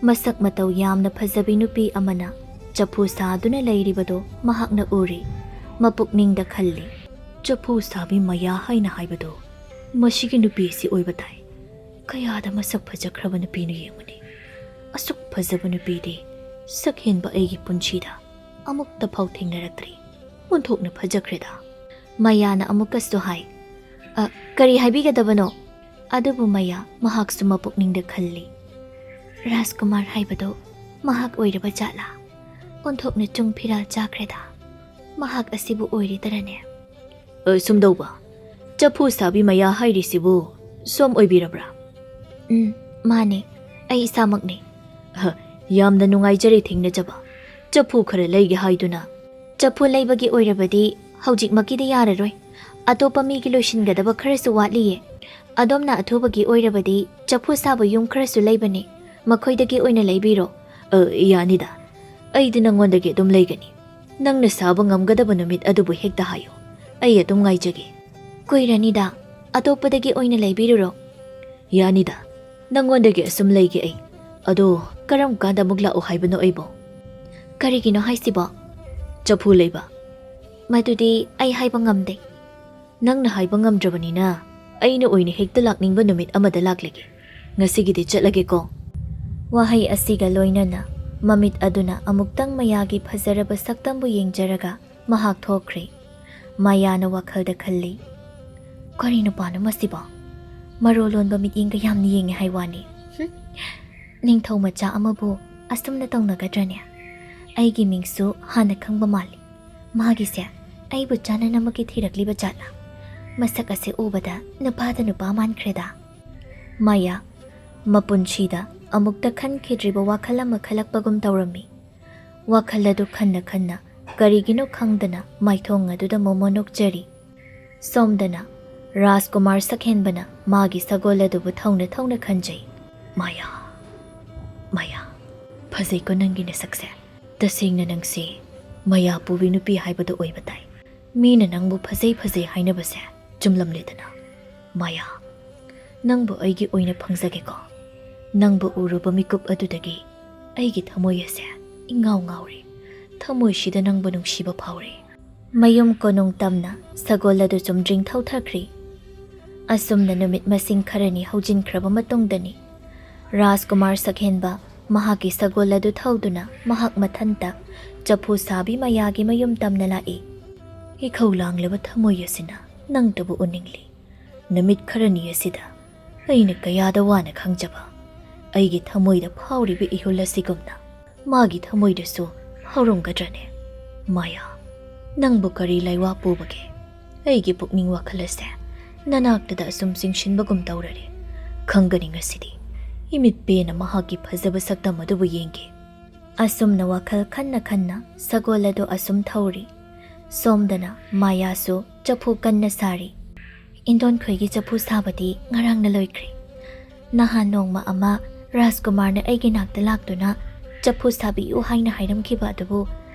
ꯃꯁꯛ ꯃꯇꯧ ꯌꯥꯝꯅ ꯐꯖꯕꯤ ꯅꯨꯄꯤ ꯑꯃꯅ ꯆꯐꯨ ꯁꯥꯗꯨꯅ ꯂꯩꯔꯤꯕꯗꯨ ꯃꯍꯥꯛꯅ ꯎꯔꯤ꯫ ꯃꯄꯨꯛꯅꯤꯡꯗ ꯈꯜꯂꯤ, "ꯆꯐꯨ ꯁꯥꯕꯤ ꯃꯌꯥ ꯍꯥꯏꯅ ꯍꯥꯏꯕꯗꯨ ꯃꯁꯤꯒꯤ ꯅꯨꯄꯤ ꯑꯁꯤ ꯑꯣꯏꯕ ꯇꯥꯏ꯫ ꯀꯌꯥꯗ ꯃꯁꯛ ꯐꯖꯈ꯭ꯔꯕ ꯅꯨꯄꯤꯅꯣ ꯌꯦꯡꯉꯨꯅꯦ꯫ ꯑꯁꯨꯛ ꯐꯖꯕ ꯅꯨꯄꯤꯗꯤ ꯁꯛꯍꯦꯟꯕ ꯑꯩꯒꯤ ꯄꯨꯟꯁꯤꯗ ꯑꯃꯨꯛꯇ ꯐꯥꯎ ꯊꯦꯡꯅꯔꯛꯇ꯭ꯔꯤ꯫ ꯑꯣꯟꯊꯣꯛꯅ ꯐꯖꯈ꯭ꯔꯦꯗ꯫" ꯃꯌꯥꯅ ꯑꯃꯨꯛꯀꯁꯨ ꯍꯥꯏ, "ꯑ, ꯀꯔꯤ ꯍꯥꯏꯕꯤꯒꯗꯕꯅꯣ?" ꯑꯗꯨꯕꯨ ꯃꯌꯥ ꯃꯍꯥꯛꯁꯨ ꯃꯄꯨꯛꯅꯤꯡꯗ ꯈꯜꯂꯤ, "ꯔꯥꯖꯀꯨꯃꯥꯔ ꯍꯥꯏꯕꯗꯨ ꯃꯍꯥꯛ ꯑꯣꯏꯔꯕ ꯖꯥꯠꯂꯥ? ꯑꯣꯟꯊꯣꯛꯅ ꯆꯨꯡ ꯐꯤꯔꯥꯜ ꯆꯥꯈ꯭ꯔꯦꯗ꯫ ꯃꯍꯥꯛ ꯑꯁꯤꯕꯨ ꯑꯣꯏꯔꯤꯗꯔꯅꯦ?" "ꯑ, ꯁꯨꯝꯗꯧꯕ, ꯆꯐꯨ ꯁꯥꯕꯤ ꯃꯌꯥ ꯍꯥꯏꯔꯤꯁꯤꯕꯨ ꯁꯣꯝ ꯑꯣꯏꯕꯤꯔꯕ꯭ꯔꯥ?" "ꯎꯝ, ꯃꯥꯅꯦ꯫ ꯑꯩ ꯏꯁꯥꯃꯛꯅꯦ꯫" "ꯍ, ꯌꯥꯝꯅ ꯅꯨꯡꯉꯥꯏꯖꯔꯦ ꯊꯦꯡꯅꯖꯕ꯫ ꯆꯐꯨ ꯈꯔ ꯂꯩꯒꯦ ꯍꯥꯏꯗꯨꯅ?" "ꯆꯐꯨ ꯂꯩꯕꯒꯤ ꯑꯣꯏꯔꯕꯗꯤ ꯍꯧꯖꯤꯛꯃꯛꯀꯤꯗꯤ ꯌꯥꯔꯔꯣꯏ꯫ ꯑꯇꯣꯞꯄ ꯃꯤꯒꯤ ꯂꯣꯏꯁꯤꯟꯒꯗꯕ ꯈꯔꯁꯨ ꯋꯥꯠꯂꯤꯌꯦ꯫ ꯑꯗꯣꯝꯅ ꯑꯊꯨꯕꯒꯤ ꯑꯣꯏꯔꯕꯗꯤ ꯆꯐꯨ ꯁꯥꯕ ꯌꯨꯝ ꯈꯔꯁꯨ ꯂꯩꯕꯅꯤ, ꯃꯈꯣꯏꯗꯒꯤ ꯑꯣꯏꯅ ꯂꯩꯕꯤꯔꯣ꯫ ꯑ, ꯌꯥꯅꯤꯗ꯫ ꯑꯩꯗꯤ ꯅꯉꯣꯟꯗꯒꯤ ꯑꯗꯨꯝ ꯂꯩꯒꯅꯤ꯫ ꯅꯪꯅ ꯁꯥꯕ ꯉꯝꯒꯗꯕ ꯅꯨꯃꯤꯠ ꯑꯗꯨꯕꯨ ꯍꯦꯛꯇ ꯍꯥꯏꯌꯨ, ꯑꯩ ꯑꯗꯨꯝ ꯉꯥꯏꯖꯒꯦ꯫ ꯀꯨꯏꯔꯅꯤꯗ, ꯑꯇꯣꯞꯄꯗꯒꯤ ꯑꯣꯏꯅ ꯂꯩꯕꯤꯔꯨꯔꯣ꯫ ꯌꯥꯅꯤꯗ, ꯅꯉꯣꯟꯗꯒꯤ ꯑꯁꯨꯝ ꯂꯩꯒꯦ ꯑꯩ꯫ ꯑꯗꯣ, ꯀꯔꯝ ꯀꯥꯟꯗ ꯑꯃꯨꯛ ꯂꯥꯛꯑꯣ ꯍꯥꯏꯕꯅꯣ ꯑꯩꯕꯣ? ꯀꯔꯤꯒꯤꯅꯣ ꯍꯥꯏꯁꯤꯕꯣ? ꯆꯐꯨ ꯂꯩꯕ꯫ ꯃꯗꯨꯗꯤ ꯑꯩ ꯍꯥꯏꯕ ꯉꯝꯗꯦ꯫ ꯅꯪꯅ ꯍꯥꯏꯕ ꯉꯝꯗ꯭ꯔꯕꯅꯤꯅ, ꯑꯩꯅ ꯑꯣꯏꯅ ꯍꯦꯛꯇ ꯂꯥꯛꯅꯤꯡꯕ ꯅꯨꯃꯤꯠ ꯑꯃꯗ ꯂꯥꯛꯂꯒꯦ꯫ ꯉꯁꯤꯒꯤꯗꯤ ꯆꯠꯂꯒꯦꯀꯣ꯫ ꯋꯥꯍꯩ ꯑꯁꯤꯒ ꯂꯣꯏꯅꯅ ꯃꯃꯤꯠ ꯑꯗꯨꯅ ꯑꯃꯨꯛꯇꯪ ꯃꯌꯥꯒꯤ ꯐꯖꯔꯕ ꯁꯛꯇꯝꯕꯨ ꯌꯦꯡꯖꯔꯒ ꯃꯍꯥꯛ ꯊꯣꯛꯈ꯭ꯔꯦ꯫ ꯃꯌꯥꯅ ꯋꯥꯈꯜꯗ ꯈꯜꯂꯤ, "ꯀꯔꯤ ꯅꯨꯄꯥꯅꯣ ꯃꯁꯤꯕꯣ? ꯃꯔꯣꯜ ꯂꯣꯟꯕ ꯃꯤꯠꯌꯦꯡꯒ ꯌꯥꯝꯅ ꯌꯦꯡꯉꯦ ꯍꯥꯏ ꯋꯥꯅꯤ꯫ ꯍꯨꯝ, ꯅꯤꯡꯊꯧ ꯃꯆꯥ ꯑꯃꯕꯨ ꯑꯁꯨꯝꯅ ꯇꯧꯅꯒꯗ꯭ꯔꯅꯦ? ꯑꯩꯒꯤ ꯃꯤꯡꯁꯨ ꯍꯥꯟꯅ ꯈꯪꯕ ꯃꯥꯜꯂꯤ꯫ ꯃꯥꯒꯤꯁꯦ ꯑꯩꯕꯨ ꯆꯥꯅꯅꯕꯒꯤ ꯊꯤꯔꯛꯂꯤꯕ ꯖꯥꯠꯂꯥ? ꯃꯁꯛ ꯑꯁꯤ ꯎꯕꯗ ꯅꯨꯄꯥꯗ ꯅꯨꯄꯥ ꯃꯥꯟꯈ꯭ꯔꯦꯗ꯫" ꯃꯌꯥ ꯃꯄꯨꯟꯁꯤꯗ ꯑꯃꯨꯛꯇ ꯈꯟꯈꯤꯗ꯭ꯔꯤꯕ ꯋꯥꯈꯜ ꯑꯃ ꯈꯜꯂꯛꯄꯒꯨꯝ ꯇꯧꯔꯝꯃꯤ꯫ ꯋꯥꯈꯜ ꯑꯗꯨ ꯈꯟꯅ ꯈꯟꯅ ꯀꯔꯤꯒꯤꯅꯣ ꯈꯪꯗꯅ ꯃꯥꯏꯊꯣꯡ ꯑꯗꯨꯗ ꯃꯣꯃꯣ ꯅꯣꯛꯆꯔꯤ꯫ ꯁꯣꯝꯗꯅ ꯔꯥꯖꯀꯨꯃꯥꯔ ꯁꯛꯍꯦꯟꯕꯅ ꯃꯥꯒꯤ ꯁꯒꯣꯜ ꯑꯗꯨꯕꯨ ꯊꯧꯅ ꯊꯧꯅ ꯈꯟꯖꯩ꯫ "ꯃꯌꯥ, ꯃꯌꯥ, ꯐꯖꯩꯀꯣ ꯅꯪꯒꯤ ꯅꯁꯛꯁꯦ꯫ ꯇꯁꯦꯡꯅ ꯅꯪꯁꯦ ꯃꯌꯥ ꯄꯨꯕꯤ ꯅꯨꯄꯤ ꯍꯥꯏꯕꯗꯨ ꯑꯣꯏꯕ ꯇꯥꯏ꯫ ꯃꯤꯅ ꯅꯪꯕꯨ ꯐꯖꯩ ꯐꯖꯩ ꯍꯥꯏꯅꯕꯁꯦ ꯆꯨꯝꯂꯝꯂꯦꯗꯅ꯫ ꯃꯌꯥ, ꯅꯪꯕꯨ ꯑꯩꯒꯤ ꯑꯣꯏꯅ ꯐꯪꯖꯒꯦꯀꯣ꯫ ꯅꯪꯕꯨ ꯎꯔꯨꯕ ꯃꯤꯀꯨꯞ ꯑꯗꯨꯗꯒꯤ ꯑꯩꯒꯤ ꯊꯃꯣꯏ ꯑꯁꯦ ꯏꯉꯥꯎ ꯉꯥꯎꯔꯦ꯫ ꯊꯃꯣꯏꯁꯤꯗ ꯅꯪꯕꯨ ꯅꯨꯡꯁꯤꯕ ꯐꯥꯎꯔꯦ꯫" ꯃꯌꯨꯝ ꯀꯣꯅꯨꯡ ꯇꯝꯅ ꯁꯒꯣꯜ ꯑꯗꯨ ꯆꯨꯝꯗ꯭ꯔꯤꯡ ꯊꯧꯊꯈ꯭ꯔꯤ꯫ ꯑꯁꯨꯝꯅ ꯅꯨꯃꯤꯠ ꯃꯁꯤꯡ ꯈꯔꯅꯤ ꯍꯧꯖꯤꯟꯈ꯭ꯔꯕ ꯃꯇꯨꯡꯗꯅꯤ, ꯔꯥꯖꯀꯨꯃꯥꯔ ꯁꯛꯍꯦꯟꯕ ꯃꯍꯥꯛꯀꯤ ꯁꯒꯣꯜ ꯑꯗꯨ ꯊꯧꯗꯨꯅ ꯃꯍꯥꯛ ꯃꯊꯟꯇ ꯆꯐꯨ ꯁꯥꯕꯤ ꯃꯌꯥꯒꯤ ꯃꯌꯨꯝ ꯇꯝꯅ ꯂꯥꯛꯏ꯫ "ꯏꯈꯧ ꯂꯥꯡꯂꯕ ꯊꯃꯣꯏ ꯑꯁꯤꯅ ꯅꯪꯇꯕꯨ ꯎꯅꯤꯡꯂꯤ꯫ ꯅꯨꯃꯤꯠ ꯈꯔꯅꯤ ꯑꯁꯤꯗ ꯑꯩꯅ ꯀꯌꯥꯗ ꯋꯥꯅ ꯈꯪꯖꯕ ꯑꯩꯒꯤ ꯊꯃꯣꯏꯗ ꯐꯥꯎꯔꯤꯕ ꯏꯍꯨꯜ ꯑꯁꯤꯒꯨꯝꯅ ꯃꯥꯒꯤ ꯊꯃꯣꯏꯗꯁꯨ ꯐꯥꯎꯔꯝꯒꯗ꯭ꯔꯅꯦ? ꯃꯌꯥ, ꯅꯪꯕꯨ ꯀꯔꯤ ꯂꯥꯏꯋꯥ ꯄꯨꯕꯒꯦ? ꯑꯩꯒꯤ ꯄꯨꯛꯅꯤꯡ ꯋꯥꯈꯜ ꯑꯁꯦ ꯅꯅꯥꯛꯇꯗ ꯑꯁꯨꯝ ꯆꯤꯡꯁꯤꯟꯕꯒꯨꯝ ꯇꯧꯔꯔꯦ꯫ ꯈꯪꯒꯅꯤ ꯉꯁꯤꯗꯤ꯫ ꯏꯃꯤꯠ ꯄꯦꯟꯅ ꯃꯍꯥꯛꯀꯤ ꯐꯖꯕ ꯁꯛꯇꯝ ꯑꯗꯨꯕꯨ ꯌꯦꯡꯒꯦ꯫" ꯑꯁꯨꯝꯅ ꯋꯥꯈꯜ ꯈꯟꯅ ꯈꯟꯅ ꯁꯒꯣꯜ ꯑꯗꯨ ꯑꯁꯨꯝ ꯊꯧꯔꯤ꯫ ꯁꯣꯝꯗꯅ ꯃꯥꯌꯥꯁꯨ ꯆꯐꯨ ꯀꯟꯅ ꯁꯥꯔꯤ꯫ ꯏꯟꯗꯣꯟꯈꯣꯏꯒꯤ ꯆꯐꯨ ꯁꯥꯕꯗꯤ ꯉꯔꯥꯡꯅ ꯂꯣꯏꯈ꯭ꯔꯦ꯫ ꯅꯍꯥꯟ ꯅꯣꯡꯃ ꯑꯃ ꯔꯥꯖꯀꯨꯃꯥꯔꯅ ꯑꯩꯒꯤ ꯅꯥꯛꯇ ꯂꯥꯛꯇꯨꯅ ꯆꯐꯨ ꯁꯥꯕꯤꯌꯨ ꯍꯥꯏꯅ ꯍꯥꯏꯔꯝꯈꯤꯕ ꯑꯗꯨꯕꯨ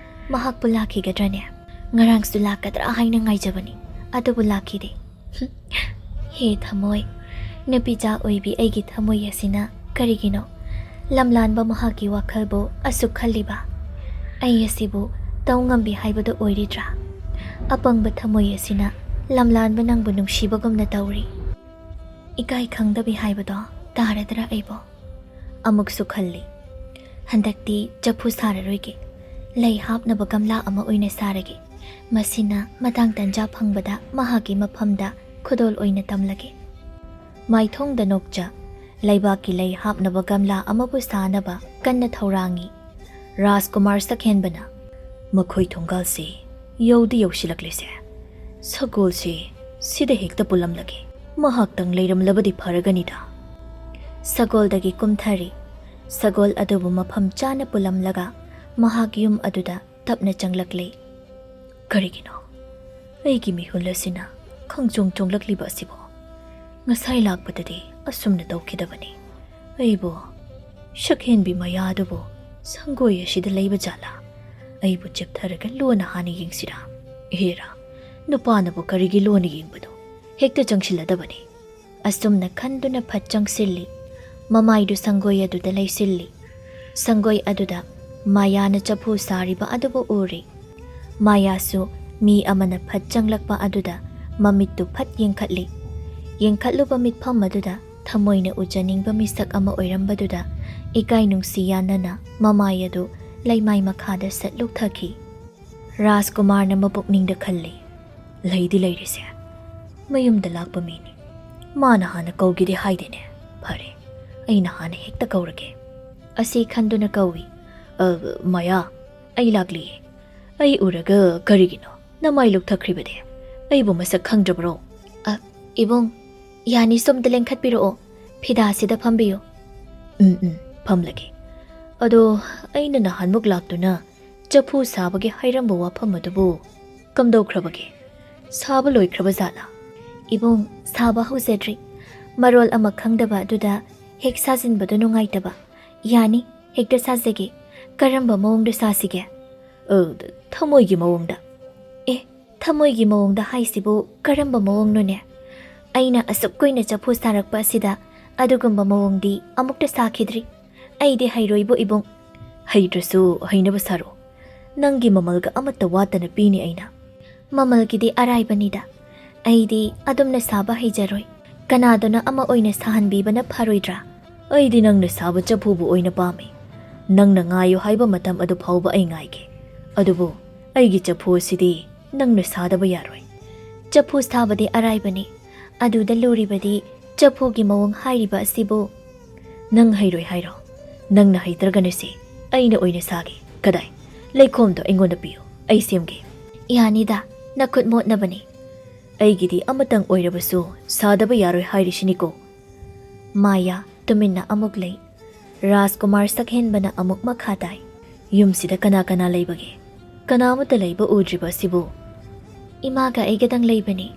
ꯃꯍꯥꯛꯄꯨ ꯂꯥꯛꯈꯤꯒꯗ꯭ꯔꯅꯦ? ꯉꯔꯥꯡꯁꯨ ꯂꯥꯛꯀꯗ꯭ꯔꯥ ꯍꯥꯏꯅ ꯉꯥꯏꯖꯕꯅꯤ, ꯑꯗꯨꯕꯨ ꯂꯥꯛꯈꯤꯗꯦ꯫ ꯍꯦ ꯊꯃꯣꯏ, ꯅꯨꯄꯤꯆꯥ ꯑꯣꯏꯕꯤ ꯑꯩꯒꯤ ꯊꯃꯣꯏ ꯑꯁꯤꯅ ꯀꯔꯤꯒꯤꯅꯣ ꯂꯝꯂꯥꯟꯕ ꯃꯍꯥꯛꯀꯤ ꯋꯥꯈꯜꯕꯨ ꯑꯁꯨꯛ ꯈꯜꯂꯤꯕ? ꯑꯩ ꯑꯁꯤꯕꯨ ꯇꯧ ꯉꯝꯕꯤ ꯍꯥꯏꯕꯗꯨ ꯑꯣꯏꯔꯤꯗ꯭ꯔꯥ? ꯑꯄꯪꯕ ꯊꯃꯣꯏ ꯑꯁꯤꯅ ꯂꯝꯂꯥꯟꯕ ꯅꯪꯕꯨ ꯅꯨꯡꯁꯤꯕꯒꯨꯝꯅ ꯇꯧꯔꯤ꯫ ꯏꯀꯥꯏ ꯈꯪꯗꯕꯤ ꯍꯥꯏꯕꯗꯣ ꯇꯥꯔꯗ꯭ꯔꯥ ꯑꯩꯕꯨ? ꯑꯃꯨꯛꯁꯨ ꯈꯜꯂꯤ꯫ ꯍꯟꯗꯛꯇꯤ ꯆꯐꯨ ꯁꯥꯔꯔꯣꯏꯒꯦ꯫ ꯂꯩ ꯍꯥꯞꯅꯕ ꯒꯝꯂꯥ ꯑꯃ ꯑꯣꯏꯅ ꯁꯥꯔꯒꯦ꯫ ꯃꯁꯤꯅ ꯃꯇꯥꯡ ꯇꯟꯖꯥ ꯐꯪꯕꯗ ꯃꯍꯥꯛꯀꯤ ꯃꯐꯝꯗ ꯈꯨꯗꯣꯜ ꯑꯣꯏꯅ ꯇꯝꯂꯒꯦ꯫ ꯃꯥꯏꯊꯣꯡꯗ ꯅꯣꯛꯆ, ꯂꯩꯕꯥꯛꯀꯤ ꯂꯩ ꯍꯥꯞꯅꯕ ꯒꯝꯂꯥ ꯑꯃꯕꯨ ꯁꯥꯅꯕ ꯀꯟꯅ ꯊꯧꯔꯥꯡꯉꯤ꯫ ꯔꯥꯖꯀꯨꯃꯥꯔ ꯁꯛꯍꯦꯟꯕꯅ, "ꯃꯈꯣꯏ ꯊꯣꯡꯒꯥꯜꯁꯤ ꯌꯧꯗꯤ ꯌꯧꯁꯤꯜꯂꯛꯂꯤꯁꯦ꯫ ꯁꯒꯣꯜꯁꯤ ꯁꯤꯗ ꯍꯦꯛꯇ ꯄꯨꯜꯂꯝꯂꯒꯦ꯫ ꯃꯍꯥꯛꯇꯪ ꯂꯩꯔꯝꯂꯕꯗꯤ ꯐꯔꯒꯅꯤꯗ꯫" ꯁꯒꯣꯜꯗꯒꯤ ꯀꯨꯝꯊꯔꯤ꯫ ꯁꯒꯣꯜ ꯑꯗꯨꯕꯨ ꯃꯐꯝ ꯆꯥꯅ ꯄꯨꯜꯂꯝꯂꯒ ꯃꯍꯥꯛ ꯌꯨꯝ ꯑꯗꯨꯗ ꯇꯞꯅ ꯆꯪꯂꯛꯂꯦ꯫ ꯀꯔꯤꯒꯤꯅꯣ ꯑꯩꯒꯤ ꯃꯤꯍꯨꯜ ꯑꯁꯤꯅ ꯈꯪꯆꯣꯡ ꯆꯣꯡꯂꯛꯂꯤꯕ ꯑꯁꯤꯕꯣ? ꯉꯁꯥꯏ ꯂꯥꯛꯄꯗꯗꯤ ꯑꯁꯨꯝꯅ ꯇꯧꯈꯤꯗꯕꯅꯤ꯫ ꯑꯩꯕꯨ ꯁꯛꯍꯦꯟꯕꯤ ꯃꯌꯥ ꯑꯗꯨꯕꯨ ꯁꯪꯒꯣꯏ ꯑꯁꯤꯗ ꯂꯩꯕ ꯖꯥꯠꯂꯥ? ꯑꯩꯕꯨ ꯆꯤꯞꯊꯔꯒ ꯂꯣꯟꯅ ꯍꯥꯟꯅ ꯌꯦꯡꯁꯤꯔꯥ? ꯍꯦꯔꯥ, ꯅꯨꯄꯥꯅꯕꯨ ꯀꯔꯤꯒꯤ ꯂꯣꯟꯅ ꯌꯦꯡꯕꯅꯣ? ꯍꯦꯛꯇ ꯆꯪꯁꯤꯜꯂꯗꯕꯅꯤ꯫ ꯑꯁꯨꯝꯅ ꯈꯟꯗꯨꯅ ꯐꯠ ꯆꯪꯁꯤꯜꯂꯤ꯫ ꯃꯃꯥꯏꯗꯨ ꯁꯪꯒꯣꯏ ꯑꯗꯨꯗ ꯂꯩꯁꯤꯜꯂꯤ꯫ ꯁꯪꯒꯣꯏ ꯑꯗꯨꯗ ꯃꯥꯌꯥꯅ ꯆꯐꯨ ꯁꯥꯔꯤꯕ ꯑꯗꯨꯕꯨ ꯎꯔꯤ꯫ ꯃꯥꯌꯥꯁꯨ ꯃꯤ ꯑꯃꯅ ꯐꯠ ꯆꯪꯂꯛꯄ ꯑꯗꯨꯗ ꯃꯃꯤꯠꯇꯨ ꯐꯠ ꯌꯦꯡꯈꯠꯂꯤ꯫ ꯌꯦꯡꯈꯠꯂꯨꯕ ꯃꯤꯠꯐꯝ ꯑꯗꯨꯗ ꯊꯃꯣꯏꯅ ꯎꯖꯅꯤꯡꯕ ꯃꯤꯁꯛ ꯑꯃ ꯑꯣꯏꯔꯝꯕꯗꯨꯗ ꯏꯀꯥꯏ ꯅꯨꯡꯁꯤ ꯌꯥꯅꯅ ꯃꯃꯥꯏ ꯑꯗꯨ ꯂꯩꯃꯥꯏ ꯃꯈꯥꯗ ꯁꯠ ꯂꯨꯞꯊꯈꯤ꯫ ꯔꯥꯖꯀꯨꯃꯥꯔꯅ ꯃꯄꯨꯛꯅꯤꯡꯗ ꯈꯜꯂꯤ, "ꯂꯩꯗꯤ ꯂꯩꯔꯤꯁꯦ ꯃꯌꯨꯝꯗ ꯂꯥꯛꯄ ꯃꯤꯅꯤ꯫ ꯃꯥꯅ ꯍꯥꯟꯅ ꯀꯧꯒꯦꯗꯤ ꯍꯥꯏꯗꯦꯅꯦ꯫ ꯐꯔꯦ, ꯑꯩꯅ ꯍꯥꯟꯅ ꯍꯦꯛꯇ ꯀꯧꯔꯒꯦ꯫" ꯑꯁꯤ ꯈꯟꯗꯨꯅ ꯀꯧꯏ, "ꯑ, ꯃꯥꯌꯥ, ꯑꯩ ꯂꯥꯛꯂꯤꯌꯦ꯫ ꯑꯩ ꯎꯔꯒ ꯀꯔꯤꯒꯤꯅꯣ ꯅꯃꯥꯏ ꯂꯨꯞꯊꯈ꯭ꯔꯤꯕꯗꯤ? ꯑꯩꯕꯨ ꯃꯁꯛ ꯈꯪꯗ꯭ꯔꯕ꯭ꯔꯣ?" "ꯑ, ꯏꯕꯨꯡ, ꯌꯥꯅꯤ, ꯁꯣꯝꯗ ꯂꯦꯡꯈꯠꯄꯤꯔꯛꯑꯣ꯫ ꯐꯤꯗꯥꯁꯤꯗ ꯐꯝꯕꯤꯌꯨ꯫" "ꯎꯝ, ꯎꯝ, ꯐꯝꯂꯒꯦ꯫ ꯑꯗꯣ ꯑꯩꯅ ꯅꯍꯥꯟꯃꯨꯛ ꯂꯥꯛꯇꯨꯅ ꯆꯐꯨ ꯁꯥꯕꯒꯤ ꯍꯥꯏꯔꯝꯕ ꯋꯥꯐꯝ ꯑꯗꯨꯕꯨ?" "ꯀꯝꯗꯧꯈ꯭ꯔꯕꯒꯦ? ꯁꯥꯕ ꯂꯣꯏꯈ꯭ꯔꯕ ꯖꯥꯠꯂꯥ?" "ꯏꯕꯨꯡ, ꯁꯥꯕ ꯍꯧꯖꯗ꯭ꯔꯤ꯫ ꯃꯔꯣꯜ ꯑꯃ ꯈꯪꯗꯕ ꯑꯗꯨꯗ ꯍꯦꯛ ꯁꯥꯖꯤꯟꯕꯗꯨ ꯅꯨꯡꯉꯥꯏꯇꯕ꯫ ꯌꯥꯅꯤ, ꯍꯦꯛꯇ ꯁꯥꯖꯒꯦ꯫ ꯀꯔꯝꯕ ꯃꯑꯣꯡꯗ ꯁꯥꯁꯤꯒꯦ?" "ꯑ, ꯊꯃꯣꯏꯒꯤ ꯃꯑꯣꯡꯗ꯫" "ꯑꯦ, ꯊꯃꯣꯏꯒꯤ ꯃꯑꯣꯡꯗ ꯍꯥꯏꯁꯤꯕꯨ ꯀꯔꯝꯕ ꯃꯑꯣꯡꯅꯣꯅꯦ? ꯑꯩꯅ ꯑꯁꯨꯛ ꯀꯨꯏꯅ ꯆꯐꯨ ꯁꯥꯔꯛꯄ ꯑꯁꯤꯗ ꯑꯗꯨꯒꯨꯝꯕ ꯃꯑꯣꯡꯗꯤ ꯑꯃꯨꯛꯇ ꯁꯥꯈꯤꯗ꯭ꯔꯤ꯫ ꯑꯩꯗꯤ ꯍꯩꯔꯣꯏꯕꯨ ꯏꯕꯨꯡ꯫" "ꯍꯩꯇ꯭ꯔꯁꯨ ꯍꯩꯅꯕ ꯁꯥꯔꯣ꯫ ꯅꯪꯒꯤ ꯃꯃꯜꯒ ꯑꯃꯠꯇ ꯋꯥꯠꯇꯅ ꯄꯤꯅꯤ ꯑꯩꯅ꯫" "ꯃꯃꯜꯒꯤꯗꯤ ꯑꯔꯥꯏꯕꯅꯤꯗ꯫ ꯑꯩꯗꯤ ꯑꯗꯨꯝꯅ ꯁꯥꯕ ꯍꯩꯖꯔꯣꯏ꯫ ꯀꯅꯥꯗꯨꯅ ꯑꯃ ꯑꯣꯏꯅ ꯁꯥꯍꯟꯕꯤꯕꯅ ꯐꯔꯣꯏꯗ꯭ꯔꯥ?" "ꯑꯩꯗꯤ ꯅꯪꯅ ꯁꯥꯕ ꯆꯐꯨꯕꯨ ꯑꯣꯏꯅ ꯄꯥꯝꯃꯤ꯫ ꯅꯪꯅ ꯉꯥꯏꯌꯨ ꯍꯥꯏꯕ ꯃꯇꯝ ꯑꯗꯨ ꯐꯥꯎꯕ ꯑꯩ ꯉꯥꯏꯒꯦ꯫ ꯑꯗꯨꯕꯨ ꯑꯩꯒꯤ ꯆꯐꯨ ꯑꯁꯤꯗꯤ ꯅꯪꯅ ꯁꯥꯗꯕ ꯌꯥꯔꯣꯏ꯫" "ꯆꯐꯨ ꯁꯥꯕꯗꯤ ꯑꯔꯥꯏꯕꯅꯤ꯫ ꯑꯗꯨꯗ ꯂꯨꯔꯤꯕꯗꯤ ꯆꯐꯨꯒꯤ ꯃꯑꯣꯡ ꯍꯥꯏꯔꯤꯕ ꯑꯁꯤꯕꯨ꯫" "ꯅꯪ ꯍꯩꯔꯣꯏ ꯍꯥꯏꯔꯣ? ꯅꯪꯅ ꯍꯩꯇ꯭ꯔꯒꯅ ꯁꯦ, ꯑꯩꯅ ꯑꯣꯏꯅ ꯁꯥꯒꯦ꯫ ꯀꯗꯥꯏ? ꯂꯩꯈꯣꯝꯗꯣ ꯑꯩꯉꯣꯟꯗ ꯄꯤꯌꯨ, ꯑꯩ ꯁꯦꯝꯒꯦ꯫" "ꯌꯥꯅꯤꯗ, ꯅꯈꯨꯠ ꯃꯣꯠꯅꯕꯅꯤ꯫" "ꯑꯩꯒꯤꯗꯤ ꯑꯃꯇꯪ ꯑꯣꯏꯔꯕꯁꯨ ꯁꯥꯗꯕ ꯌꯥꯔꯣꯏ ꯍꯥꯏꯔꯤꯁꯤꯅꯤꯀꯣ꯫" ꯃꯥꯌꯥ ꯇꯨꯃꯤꯟꯅ ꯑꯃꯨꯛ ꯂꯩ꯫ ꯔꯥꯖꯀꯨꯃꯥꯔ ꯁꯛꯍꯦꯟꯕꯅ ꯑꯃꯨꯛ ꯃꯈꯥ ꯇꯥꯏ꯫ "ꯌꯨꯝꯁꯤꯗ ꯀꯅꯥ ꯀꯅꯥ ꯂꯩꯕꯒꯦ? ꯀꯅꯥ ꯑꯃꯠꯇ ꯂꯩꯕ ꯎꯗ꯭ꯔꯤꯕ ꯑꯁꯤꯕꯨ?" "ꯏꯃꯥꯒ ꯑꯩꯒꯗꯪ ꯂꯩꯕꯅꯤ꯫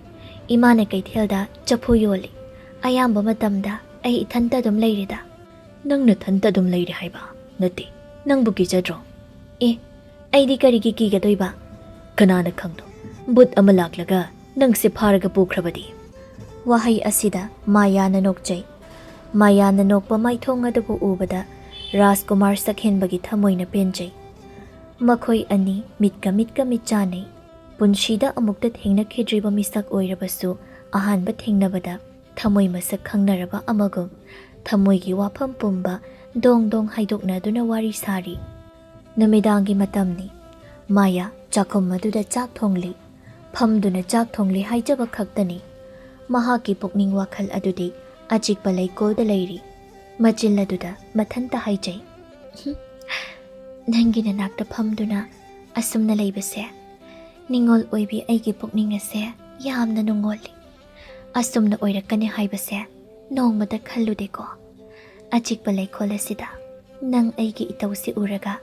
ꯏꯃꯥꯅ ꯀꯩꯊꯦꯜꯗ ꯆꯐꯨ ꯌꯣꯜꯂꯤ꯫ ꯑꯌꯥꯝꯕ ꯃꯇꯝꯗ ꯑꯩ ꯏꯊꯟꯇ ꯑꯗꯨꯝ ꯂꯩꯔꯦꯗ꯫" "ꯅꯪ ꯅꯊꯟꯇ ꯑꯗꯨꯝ ꯂꯩꯔꯦ ꯍꯥꯏꯕ? ꯅꯠꯇꯦ, ꯅꯪꯕꯨ ꯀꯤꯖꯗ꯭ꯔꯣ?" "ꯑꯦ, ꯑꯩꯗꯤ ꯀꯔꯤꯒꯤ ꯀꯤꯒꯗꯣꯏꯕ?" "ꯀꯅꯥꯅ ꯈꯪꯗꯣ, ꯕꯨꯠ ꯑꯃ ꯂꯥꯛꯂꯒ ꯅꯪꯁꯦ ꯐꯥꯔꯒ ꯄꯨꯈ꯭ꯔꯕꯗꯤ?" ꯋꯥꯍꯩ ꯑꯁꯤꯗ ꯃꯥꯌꯥꯅ ꯅꯣꯛꯆꯩ꯫ ꯃꯥꯌꯥꯅ ꯅꯣꯛꯄ ꯃꯥꯏꯊꯣꯡ ꯑꯗꯨꯕꯨ ꯎꯕꯗ ꯔꯥꯖꯀꯨꯃꯥꯔ ꯁꯛꯍꯦꯟꯕꯒꯤ ꯊꯃꯣꯏꯅ ꯄꯦꯟꯖꯩ꯫ ꯃꯈꯣꯏ ꯑꯅꯤ ꯃꯤꯠꯀ ꯃꯤꯠꯀ ꯃꯤꯠ ꯆꯥꯟꯅꯩ꯫ ꯄꯨꯟꯁꯤꯗ ꯑꯃꯨꯛꯇ ꯊꯦꯡꯅꯈꯤꯗ꯭ꯔꯤꯕ ꯃꯤꯁꯛ ꯑꯣꯏꯔꯕꯁꯨ ꯑꯍꯥꯟꯕ ꯊꯦꯡꯅꯕꯗ ꯊꯃꯣꯏ ꯃꯁꯛ ꯈꯪꯅꯔꯕ ꯑꯃꯒꯨꯝ ꯊꯃꯣꯏꯒꯤ ꯋꯥꯐꯝ ꯄꯨꯝꯕ ꯗꯣꯡ ꯗꯣꯡ ꯍꯥꯏꯗꯣꯛꯅꯗꯨꯅ ꯋꯥꯔꯤ ꯁꯥꯔꯤ꯫ ꯅꯨꯃꯤꯗꯥꯡꯒꯤ ꯃꯇꯝꯅꯤ꯫ ꯃꯥꯌꯥ ꯆꯥꯛꯈꯨꯝ ꯑꯗꯨꯗ ꯆꯥꯛ ꯊꯣꯡꯂꯤ꯫ ꯐꯝꯗꯨꯅ ꯆꯥꯛ ꯊꯣꯡꯂꯤ ꯍꯥꯏꯖꯕ ꯈꯛꯇꯅꯤ꯫ ꯃꯍꯥꯛꯀꯤ ꯄꯨꯛꯅꯤꯡ ꯋꯥꯈꯜ ꯑꯗꯨꯗꯤ ꯑꯆꯤꯛꯄ ꯂꯩꯀꯣꯜꯗ ꯂꯩꯔꯤ꯫ ꯃꯆꯤꯜ ꯑꯗꯨꯗ ꯃꯊꯟꯇ ꯍꯥꯏꯖꯩ, "ꯅꯪꯒꯤ ꯅꯅꯥꯛꯇ ꯐꯝꯗꯨꯅ ꯑꯁꯨꯝꯅ ꯂꯩꯕꯁꯦ, ꯅꯤꯡꯉꯣꯜ ꯑꯣꯏꯕꯤ ꯑꯩꯒꯤ ꯄꯨꯛꯅꯤꯡ ꯑꯁꯦ ꯌꯥꯝꯅ ꯅꯨꯡꯉꯣꯜꯂꯤ꯫ ꯑꯁꯨꯝꯅ ꯑꯣꯏꯔꯛꯀꯅꯤ ꯍꯥꯏꯕꯁꯦ ꯅꯣꯡꯃꯇ ꯈꯜꯂꯨꯗꯦꯀꯣ꯫ ꯑꯆꯤꯛꯄ ꯂꯩꯀꯣꯜ ꯑꯁꯤꯗ ꯅꯪ ꯑꯩꯒꯤ ꯏꯇꯧꯁꯤ ꯎꯔꯒ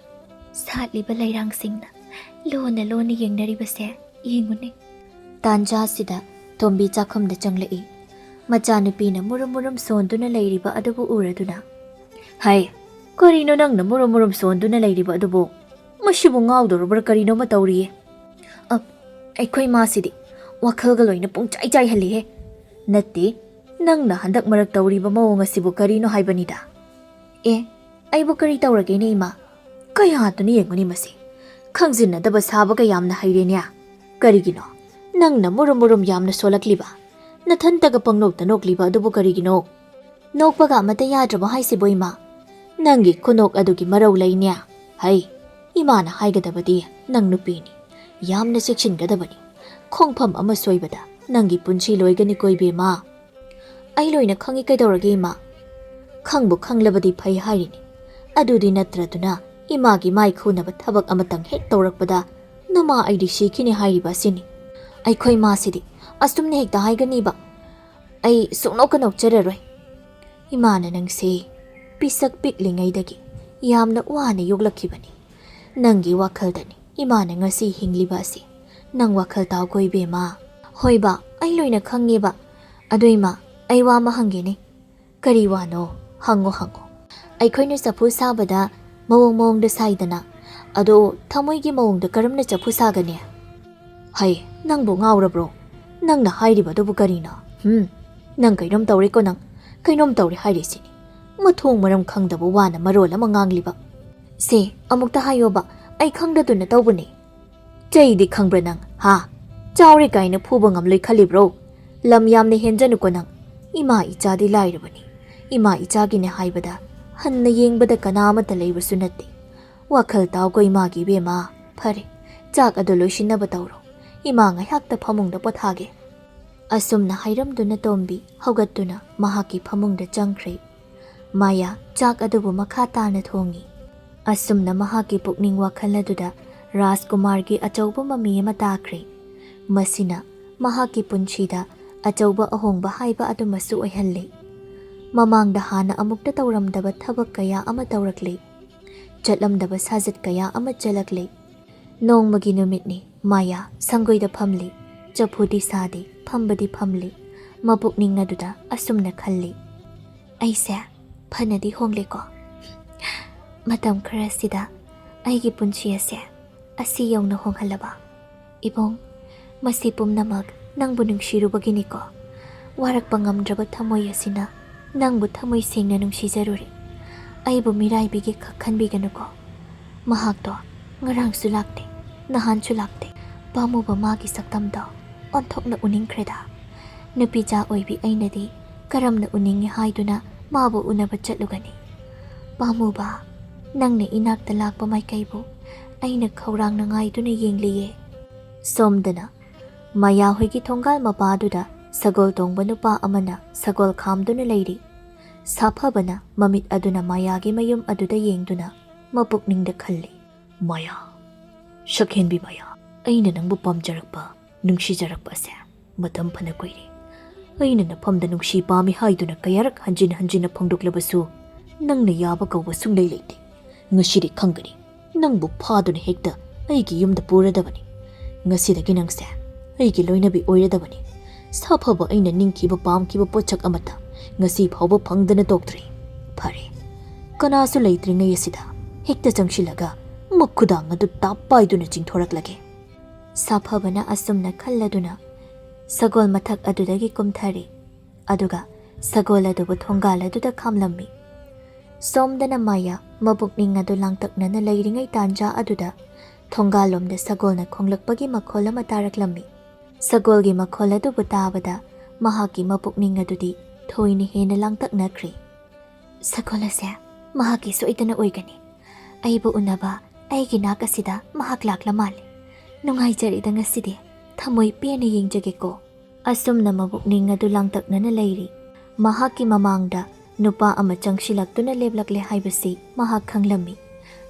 ꯁꯥꯠꯂꯤꯕ ꯂꯩꯔꯥꯡꯁꯤꯡꯅ ꯂꯣꯟꯅ ꯂꯣꯟꯅ ꯌꯦꯡꯅꯔꯤꯕꯁꯦ ꯌꯦꯡꯉꯨꯅꯦ꯫ ꯇꯥꯟꯖꯥꯁꯤꯗ ꯇꯣꯝꯕꯤ ꯆꯥꯛꯈꯨꯝꯗ ꯆꯪꯂꯛꯏ꯫ ꯃꯆꯥꯅꯨꯄꯤꯅ ꯃꯨꯔꯨꯝ ꯃꯨꯔꯨꯝ ꯁꯣꯟꯗꯨꯅ ꯂꯩꯔꯤꯕ ꯑꯗꯨꯕꯨ ꯎꯔꯗꯨꯅ, "ꯍꯩ, ꯀꯔꯤꯅꯣ ꯅꯪꯅ ꯃꯨꯔꯨꯝ ꯃꯨꯔꯨꯝ ꯁꯣꯟꯗꯨꯅ ꯂꯩꯔꯤꯕ ꯑꯗꯨꯕꯨ? ꯃꯁꯤꯕꯨ ꯉꯥꯎꯗꯧꯔꯕ꯭ꯔꯥ ꯀꯔꯤꯅꯣꯃ ꯇꯧꯔꯤꯌꯦ꯫ ꯑ, ꯑꯩꯈꯣꯏ ꯃꯥꯁꯤꯗꯤ ꯋꯥꯈꯜꯒ ꯂꯣꯏꯅ ꯄꯨꯡꯆꯥꯏ ꯆꯥꯏꯍꯜꯂꯤꯍꯦ꯫ ꯅꯠꯇꯦ, ꯅꯪꯅ ꯍꯟꯗꯛ ꯃꯔꯛ ꯇꯧꯔꯤꯕ ꯃꯑꯣꯡ ꯑꯁꯤꯕꯨ ꯀꯔꯤꯅꯣ ꯍꯥꯏꯕꯅꯤꯗ?" "ꯑꯦ, ꯑꯩꯕꯨ ꯀꯔꯤ ꯇꯧꯔꯒꯦꯅꯦ ꯏꯃꯥ? ꯀꯌꯥꯗꯨꯅ ꯌꯦꯡꯉꯨꯅꯦ ꯃꯁꯤ꯫ ꯈꯪꯖꯤꯟꯅꯗꯕ ꯁꯥꯕꯒ ꯌꯥꯝꯅ ꯍꯩꯔꯦꯅꯦ꯫ ꯀꯔꯤꯒꯤꯅꯣ ꯅꯪꯅ ꯃꯨꯔꯨꯝ ꯃꯨꯔꯨꯝ ꯌꯥꯝꯅ ꯁꯣꯜꯂꯛꯂꯤꯕ? ꯅꯊꯟꯇꯒ ꯄꯪꯅꯣꯛꯇ ꯅꯣꯛꯂꯤꯕ ꯑꯗꯨꯕꯨ ꯀꯔꯤꯒꯤꯅꯣ? ꯅꯣꯛꯄꯒ ꯑꯃꯠꯇ ꯌꯥꯗ꯭ꯔꯕꯣ ꯍꯥꯏꯁꯤꯕꯣ ꯏꯃꯥ? ꯅꯪꯒꯤ ꯈꯨꯅꯣꯛ ꯑꯗꯨꯒꯤ ꯃꯔꯧ ꯂꯩꯅꯦ꯫ ꯍꯩ, ꯏꯃꯥꯅ ꯍꯥꯏꯒꯗꯕꯗꯤ ꯅꯪ ꯅꯨꯄꯤꯅꯤ, ꯌꯥꯝꯅ ꯆꯦꯛꯁꯤꯟꯒꯗꯕꯅꯤ꯫ ꯈꯣꯡꯐꯝ ꯑꯃ ꯁꯣꯏꯕꯗ ꯅꯪꯒꯤ ꯄꯨꯟꯁꯤ ꯂꯣꯏꯒꯅꯤꯀꯣ ꯏꯕꯦꯝꯃ꯫ ꯑꯩ ꯂꯣꯏꯅ ꯈꯪꯉꯤ ꯀꯩꯗꯧꯔꯒꯦ ꯏꯃꯥ? ꯈꯪꯕꯨ ꯈꯪꯂꯕꯗꯤ ꯐꯩ ꯍꯥꯏꯔꯤꯅꯤ꯫ ꯑꯗꯨꯗꯤ ꯅꯠꯇ꯭ꯔꯗꯨꯅ ꯏꯃꯥꯒꯤ ꯃꯥꯏ ꯈꯨꯅꯕ ꯊꯕꯛ ꯑꯃꯇꯪ ꯍꯦꯛ ꯇꯧꯔꯛꯄꯗ ꯅꯃꯥ ꯑꯩꯗꯤ ꯁꯤꯈꯤꯅꯤ ꯍꯥꯏꯔꯤꯕ ꯑꯁꯤꯅꯤ꯫ ꯑꯩꯈꯣꯏ ꯃꯥꯁꯤꯗꯤ ꯑꯁꯨꯝꯅ ꯍꯦꯛꯇ ꯍꯥꯏꯒꯅꯤꯕ꯫ ꯑꯩ ꯁꯨꯡꯅꯣꯛꯀ ꯅꯣꯛꯆꯔꯔꯣꯏ꯫ ꯏꯃꯥꯅ ꯅꯪꯁꯦ ꯄꯤꯁꯛ ꯄꯤꯛꯂꯤꯉꯩꯗꯒꯤ ꯌꯥꯝꯅ ꯋꯥꯅ ꯌꯣꯛꯂꯛꯈꯤꯕꯅꯤ꯫ ꯅꯪꯒꯤ ꯋꯥꯈꯜꯗꯅꯤ ꯏꯃꯥꯅ ꯉꯁꯤ ꯍꯤꯡꯂꯤꯕ ꯑꯁꯤ꯫ ꯅꯪ ꯋꯥꯈꯜ ꯇꯥꯎꯀꯣ ꯏꯕꯦꯝꯃ꯫ ꯍꯣꯏꯕ, ꯑꯩ ꯂꯣꯏꯅ ꯈꯪꯉꯦꯕ꯫ ꯑꯗꯨ ꯏꯃꯥ, ꯑꯩ ꯋꯥ ꯑꯃ ꯍꯪꯒꯦꯅꯦ꯫ ꯀꯔꯤ ꯋꯥꯅꯣ? ꯍꯪꯉꯣ, ꯍꯪꯉꯣ꯫ ꯑꯩꯈꯣꯏꯅ ꯆꯐꯨ ꯁꯥꯕꯗ ꯃꯑꯣꯡ ꯃꯑꯣꯡꯗ ꯁꯥꯏꯗꯅ, ꯑꯗꯣ ꯊꯃꯣꯏꯒꯤ ꯃꯑꯣꯡꯗ ꯀꯔꯝꯅ ꯆꯐꯨ ꯁꯥꯒꯅꯤ? ꯍꯩ, ꯅꯪꯕꯨ ꯉꯥꯎꯔꯕ꯭ꯔꯣ? ꯅꯪꯅ ꯍꯥꯏꯔꯤꯕꯗꯨꯕꯨ ꯀꯔꯤꯅꯣ? ꯍꯨꯝ, ꯅꯪ ꯀꯩꯅꯣꯝ ꯇꯧꯔꯦꯀꯣ ꯅꯪ꯫ ꯀꯩꯅꯣꯝ ꯇꯧꯔꯦ ꯍꯥꯏꯔꯤꯁꯤꯅꯤ꯫ ꯃꯊꯣꯡ ꯃꯔꯝ ꯈꯪꯗꯕ ꯋꯥꯅ ꯃꯔꯣꯜ ꯑꯃ ꯉꯥꯡꯂꯤꯕ꯫ ꯁꯦ, ꯑꯃꯨꯛꯇ ꯍꯥꯏꯌꯣꯕ, ꯑꯩ ꯈꯪꯗꯗꯨꯅ ꯇꯧꯕꯅꯦ꯫ ꯆꯩꯗꯤ ꯈꯪꯕ꯭ꯔꯥ ꯅꯪ, ꯍꯥ? ꯆꯥꯎꯔꯦ ꯀꯥꯏꯅ ꯐꯨꯕ ꯉꯝꯂꯣꯏ ꯈꯜꯂꯤꯕ꯭ꯔꯣ? ꯂꯝ ꯌꯥꯝꯅ ꯍꯦꯟꯖꯅꯨꯀꯣ ꯅꯪ꯫ ꯏꯃꯥ ꯏꯆꯥꯗꯤ ꯂꯥꯏꯔꯕꯅꯤ꯫ ꯏꯃꯥ ꯏꯆꯥꯒꯤꯅꯦ ꯍꯥꯏꯕꯗ ꯍꯟꯅ ꯌꯦꯡꯕꯗ ꯀꯅꯥ ꯑꯃꯠꯇ ꯂꯩꯕꯁꯨ ꯅꯠꯇꯦ꯫ ꯋꯥꯈꯜ ꯇꯥꯎꯀꯣ ꯏꯃꯥꯒꯤ ꯏꯕꯦꯝꯃ꯫ ꯐꯔꯦ, ꯆꯥꯛ ꯑꯗꯨ ꯂꯣꯏꯁꯤꯟꯅꯕ ꯇꯧꯔꯣ꯫ ꯏꯃꯥ ꯉꯥꯏꯍꯥꯛꯇ ꯐꯃꯨꯡꯗ ꯄꯣꯊꯥꯒꯦ꯫ ꯑꯁꯨꯝꯅ ꯍꯥꯏꯔꯝꯗꯨꯅ ꯇꯣꯝꯕꯤ ꯍꯧꯒꯠꯇꯨꯅ ꯃꯍꯥꯛꯀꯤ ꯐꯃꯨꯡꯗ ꯆꯪꯈ꯭ꯔꯦ꯫ ꯃꯥꯌꯥ ꯆꯥꯛ ꯑꯗꯨꯕꯨ ꯃꯈꯥ ꯇꯥꯅ ꯊꯣꯡꯉꯤ꯫ ꯑꯁꯨꯝꯅ ꯃꯍꯥꯛꯀꯤ ꯄꯨꯛꯅꯤꯡ ꯋꯥꯈꯜ ꯑꯗꯨꯗ ꯔꯥꯖꯀꯨꯃꯥꯔꯒꯤ ꯑꯆꯧꯕ ꯃꯃꯤ ꯑꯃ ꯇꯥꯈ꯭ꯔꯦ꯫ ꯃꯁꯤꯅ ꯃꯍꯥꯛꯀꯤ ꯄꯨꯟꯁꯤꯗ ꯑꯆꯧꯕ ꯑꯍꯣꯡꯕ ꯍꯥꯏꯕ ꯑꯗꯨꯃꯁꯨ ꯑꯣꯏꯍꯜꯂꯦ꯫ ꯃꯃꯥꯡꯗ ꯍꯥꯟꯅ ꯑꯃꯨꯛꯇ ꯇꯧꯔꯝꯗꯕ ꯊꯕꯛ ꯀꯌꯥ ꯑꯃ ꯇꯧꯔꯛꯂꯦ꯫ ꯆꯠꯂꯝꯗꯕ ꯁꯥꯖꯠ ꯀꯌꯥ ꯑꯃ ꯆꯠꯂꯛꯂꯦ꯫ ꯅꯣꯡꯃꯒꯤ ꯅꯨꯃꯤꯠꯅꯤ꯫ ꯃꯥꯌꯥ ꯁꯪꯒꯣꯏꯗ ꯐꯝꯂꯤ꯫ ꯆꯐꯨꯗꯤ ꯁꯥꯗꯦ, ꯐꯝꯕꯗꯤ ꯐꯝꯂꯤ꯫ ꯃꯄꯨꯛꯅꯤꯡ ꯑꯗꯨꯗ ꯑꯁꯨꯝꯅ ꯈꯜꯂꯤ, "ꯑꯩꯁꯦ ꯐꯅꯗꯤ ꯍꯣꯡꯂꯦꯀꯣ꯫ ꯃꯇꯝ ꯈꯔꯁꯤꯗ ꯑꯩꯒꯤ ꯄꯨꯟꯁꯤ ꯑꯁꯦ ꯑꯁꯤ ꯌꯧꯅ ꯍꯣꯡꯍꯜꯂꯕ꯫ ꯏꯕꯨꯡ, ꯃꯁꯤ ꯄꯨꯝꯅꯃꯛ ꯅꯪꯕꯨ ꯅꯨꯡꯁꯤꯔꯨꯕꯒꯤꯅꯤꯀꯣ꯫ ꯋꯥꯔꯛꯄ ꯉꯝꯗ꯭ꯔꯕ ꯊꯃꯣꯏ ꯑꯁꯤꯅ ꯅꯪꯕꯨ ꯊꯃꯣꯏ ꯁꯦꯡꯅ ꯅꯨꯡꯁꯤꯖꯔꯨꯔꯦ꯫ ꯑꯩꯕꯨ ꯃꯤꯔꯥꯏꯕꯤꯒꯦ ꯈꯛ ꯈꯟꯕꯤꯒꯅꯨꯀꯣ꯫ ꯃꯍꯥꯛꯇꯣ ꯉꯔꯥꯡꯁꯨ ꯂꯥꯛꯇꯦ, ꯅꯍꯥꯟꯁꯨ ꯂꯥꯛꯇꯦ꯫ ꯄꯥꯝꯃꯨꯕ ꯃꯥꯒꯤ ꯁꯛꯇꯝꯗꯣ ꯑꯣꯟꯊꯣꯛꯅ ꯎꯅꯤꯡꯈ꯭ꯔꯦꯗ꯫ ꯅꯨꯄꯤꯆꯥ ꯑꯣꯏꯕꯤ ꯑꯩꯅꯗꯤ ꯀꯔꯝꯅ ꯎꯅꯤꯡꯉꯤ ꯍꯥꯏꯗꯨꯅ ꯃꯥꯕꯨ ꯎꯅꯕ ꯆꯠꯂꯨꯒꯅꯤ꯫ ꯄꯥꯝꯃꯨꯕ, ꯅꯪꯅ ꯏꯅꯥꯛꯇ ꯂꯥꯛꯄ ꯃꯥꯏꯀꯩꯕꯨ ꯑꯩꯅ ꯈꯧꯔꯥꯡꯅ ꯉꯥꯏꯗꯨꯅ ꯌꯦꯡꯂꯤꯌꯦ꯫" ꯁꯣꯝꯗꯅ ꯃꯌꯥꯍꯣꯏꯒꯤ ꯊꯣꯡꯒꯥꯜ ꯃꯄꯥꯗꯨꯗ ꯁꯒꯣꯜ ꯇꯣꯡꯕ ꯅꯨꯄꯥ ꯑꯃꯅ ꯁꯒꯣꯜ ꯈꯥꯝꯗꯨꯅ ꯂꯩꯔꯤ꯫ ꯁꯥꯐꯕꯅ ꯃꯃꯤꯠ ꯑꯗꯨꯅ ꯃꯌꯥꯒꯤ ꯃꯌꯨꯝ ꯑꯗꯨꯗ ꯌꯦꯡꯗꯨꯅ ꯃꯄꯨꯛꯅꯤꯡꯗ ꯈꯜꯂꯤ, "ꯃꯌꯥ, ꯁꯛꯍꯦꯟꯕꯤ ꯃꯌꯥ, ꯑꯩꯅ ꯅꯪꯕꯨ ꯄꯥꯝꯖꯔꯛꯄ, ꯅꯨꯡꯁꯤꯖꯔꯛꯄ ꯑꯁꯦ ꯃꯇꯝ ꯐꯅ ꯀꯨꯏꯔꯦ꯫ ꯑꯩꯅ ꯅꯐꯝꯗ ꯅꯨꯡꯁꯤ ꯄꯥꯝꯃꯤ ꯍꯥꯏꯗꯨꯅ ꯀꯌꯥꯔꯛ ꯍꯟꯖꯤꯟ ꯍꯟꯖꯤꯟꯅ ꯐꯣꯡꯗꯣꯛꯂꯕꯁꯨ ꯅꯪꯅ ꯌꯥꯕ ꯀꯧꯕ ꯁꯨꯡꯂꯩ ꯂꯩꯇꯦ꯫ ꯉꯁꯤꯗꯤ ꯈꯪꯒꯅꯤ꯫ ꯅꯪꯕꯨ ꯐꯥꯗꯨꯅ ꯍꯦꯛꯇ ꯑꯩꯒꯤ ꯌꯨꯝꯗ ꯄꯨꯔꯗꯕꯅꯤ꯫ ꯉꯁꯤꯗꯒꯤ ꯅꯪꯁꯦ ꯑꯩꯒꯤ ꯂꯣꯏꯅꯕꯤ ꯑꯣꯏꯔꯗꯕꯅꯤ꯫" ꯁꯥꯐꯕ ꯑꯩꯅ ꯅꯤꯡꯈꯤꯕ ꯄꯥꯝꯈꯤꯕ ꯄꯣꯠꯁꯛ ꯑꯃꯠꯇ ꯉꯁꯤ ꯐꯥꯎꯕ ꯐꯪꯗꯅ ꯇꯣꯛꯇ꯭ꯔꯤ꯫ ꯐꯔꯦ, ꯀꯅꯥꯁꯨ ꯂꯩꯇ꯭ꯔꯤꯉꯩ ꯑꯁꯤꯗ ꯍꯦꯛꯇ ꯆꯪꯁꯤꯜꯂꯒ ꯃꯈꯨꯗꯥꯡ ꯑꯗꯨ ꯇꯥꯞ ꯄꯥꯏꯗꯨꯅ ꯆꯤꯡꯊꯣꯔꯛꯂꯒꯦ꯫ ꯁꯥꯐꯕꯅ ꯑꯁꯨꯝꯅ ꯈꯜꯂꯗꯨꯅ ꯁꯒꯣꯜ ꯃꯊꯛ ꯑꯗꯨꯗꯒꯤ ꯀꯨꯝꯊꯔꯦ꯫ ꯑꯗꯨꯒ ꯁꯒꯣꯜ ꯑꯗꯨꯕꯨ ꯊꯣꯡꯒꯥꯜ ꯑꯗꯨꯗ ꯈꯥꯝꯂꯝꯃꯤ꯫ ꯁꯣꯝꯗꯅ ꯃꯥꯌꯥ ꯃꯕꯨꯛꯅꯤꯡ ꯑꯗꯨ ꯂꯥꯡꯇꯛꯅꯅ ꯂꯩꯔꯤꯉꯩ ꯇꯥꯟꯖꯥ ꯑꯗꯨꯗ ꯊꯣꯡꯒꯥꯜꯂꯣꯝꯗ ꯁꯒꯣꯜꯅ ꯈꯣꯡꯂꯛꯄꯒꯤ ꯃꯈꯣꯜ ꯑꯃ ꯇꯥꯔꯛꯂꯝꯃꯤ꯫ ꯁꯒꯣꯜꯒꯤ ꯃꯈꯣꯜ ꯑꯗꯨꯕꯨ ꯇꯥꯕꯗ ꯃꯍꯥꯛꯀꯤ ꯃꯕꯨꯛꯅꯤꯡ ꯑꯗꯨꯗꯤ ꯊꯣꯏꯅ ꯍꯦꯟꯅ ꯂꯥꯡꯇꯛꯅꯈ꯭ꯔꯦ꯫ "ꯁꯒꯣꯜ ꯑꯁꯦ ꯃꯍꯥꯛꯀꯤ ꯁꯣꯏꯗꯅ ꯑꯣꯏꯒꯅꯤ꯫ ꯑꯩꯕꯨ ꯎꯅꯕ ꯑꯩꯒꯤ ꯅꯥꯛ ꯑꯁꯤꯗ ꯃꯍꯥꯛ ꯂꯥꯛꯂ ꯃꯥꯜꯂꯦ꯫ ꯅꯨꯡꯉꯥꯏꯖꯔꯦꯗ ꯉꯁꯤꯗꯤ꯫ ꯊꯃꯣꯏ ꯄꯦꯟꯅ ꯌꯦꯡꯖꯒꯦꯀꯣ꯫" ꯑꯁꯨꯝꯅ ꯃꯕꯨꯛꯅꯤꯡ ꯑꯗꯨ ꯂꯥꯡꯇꯛꯅꯅ ꯂꯩꯔꯤ꯫ ꯃꯍꯥꯛꯀꯤ ꯃꯃꯥꯡꯗ ꯅꯨꯄꯥ ꯑꯃ ꯆꯪꯁꯤꯜꯂꯛꯇꯨꯅ ꯂꯦꯞꯂꯛꯂꯦ ꯍꯥꯏꯕꯁꯤ ꯃꯍꯥꯛ ꯈꯪꯂꯝꯃꯤ꯫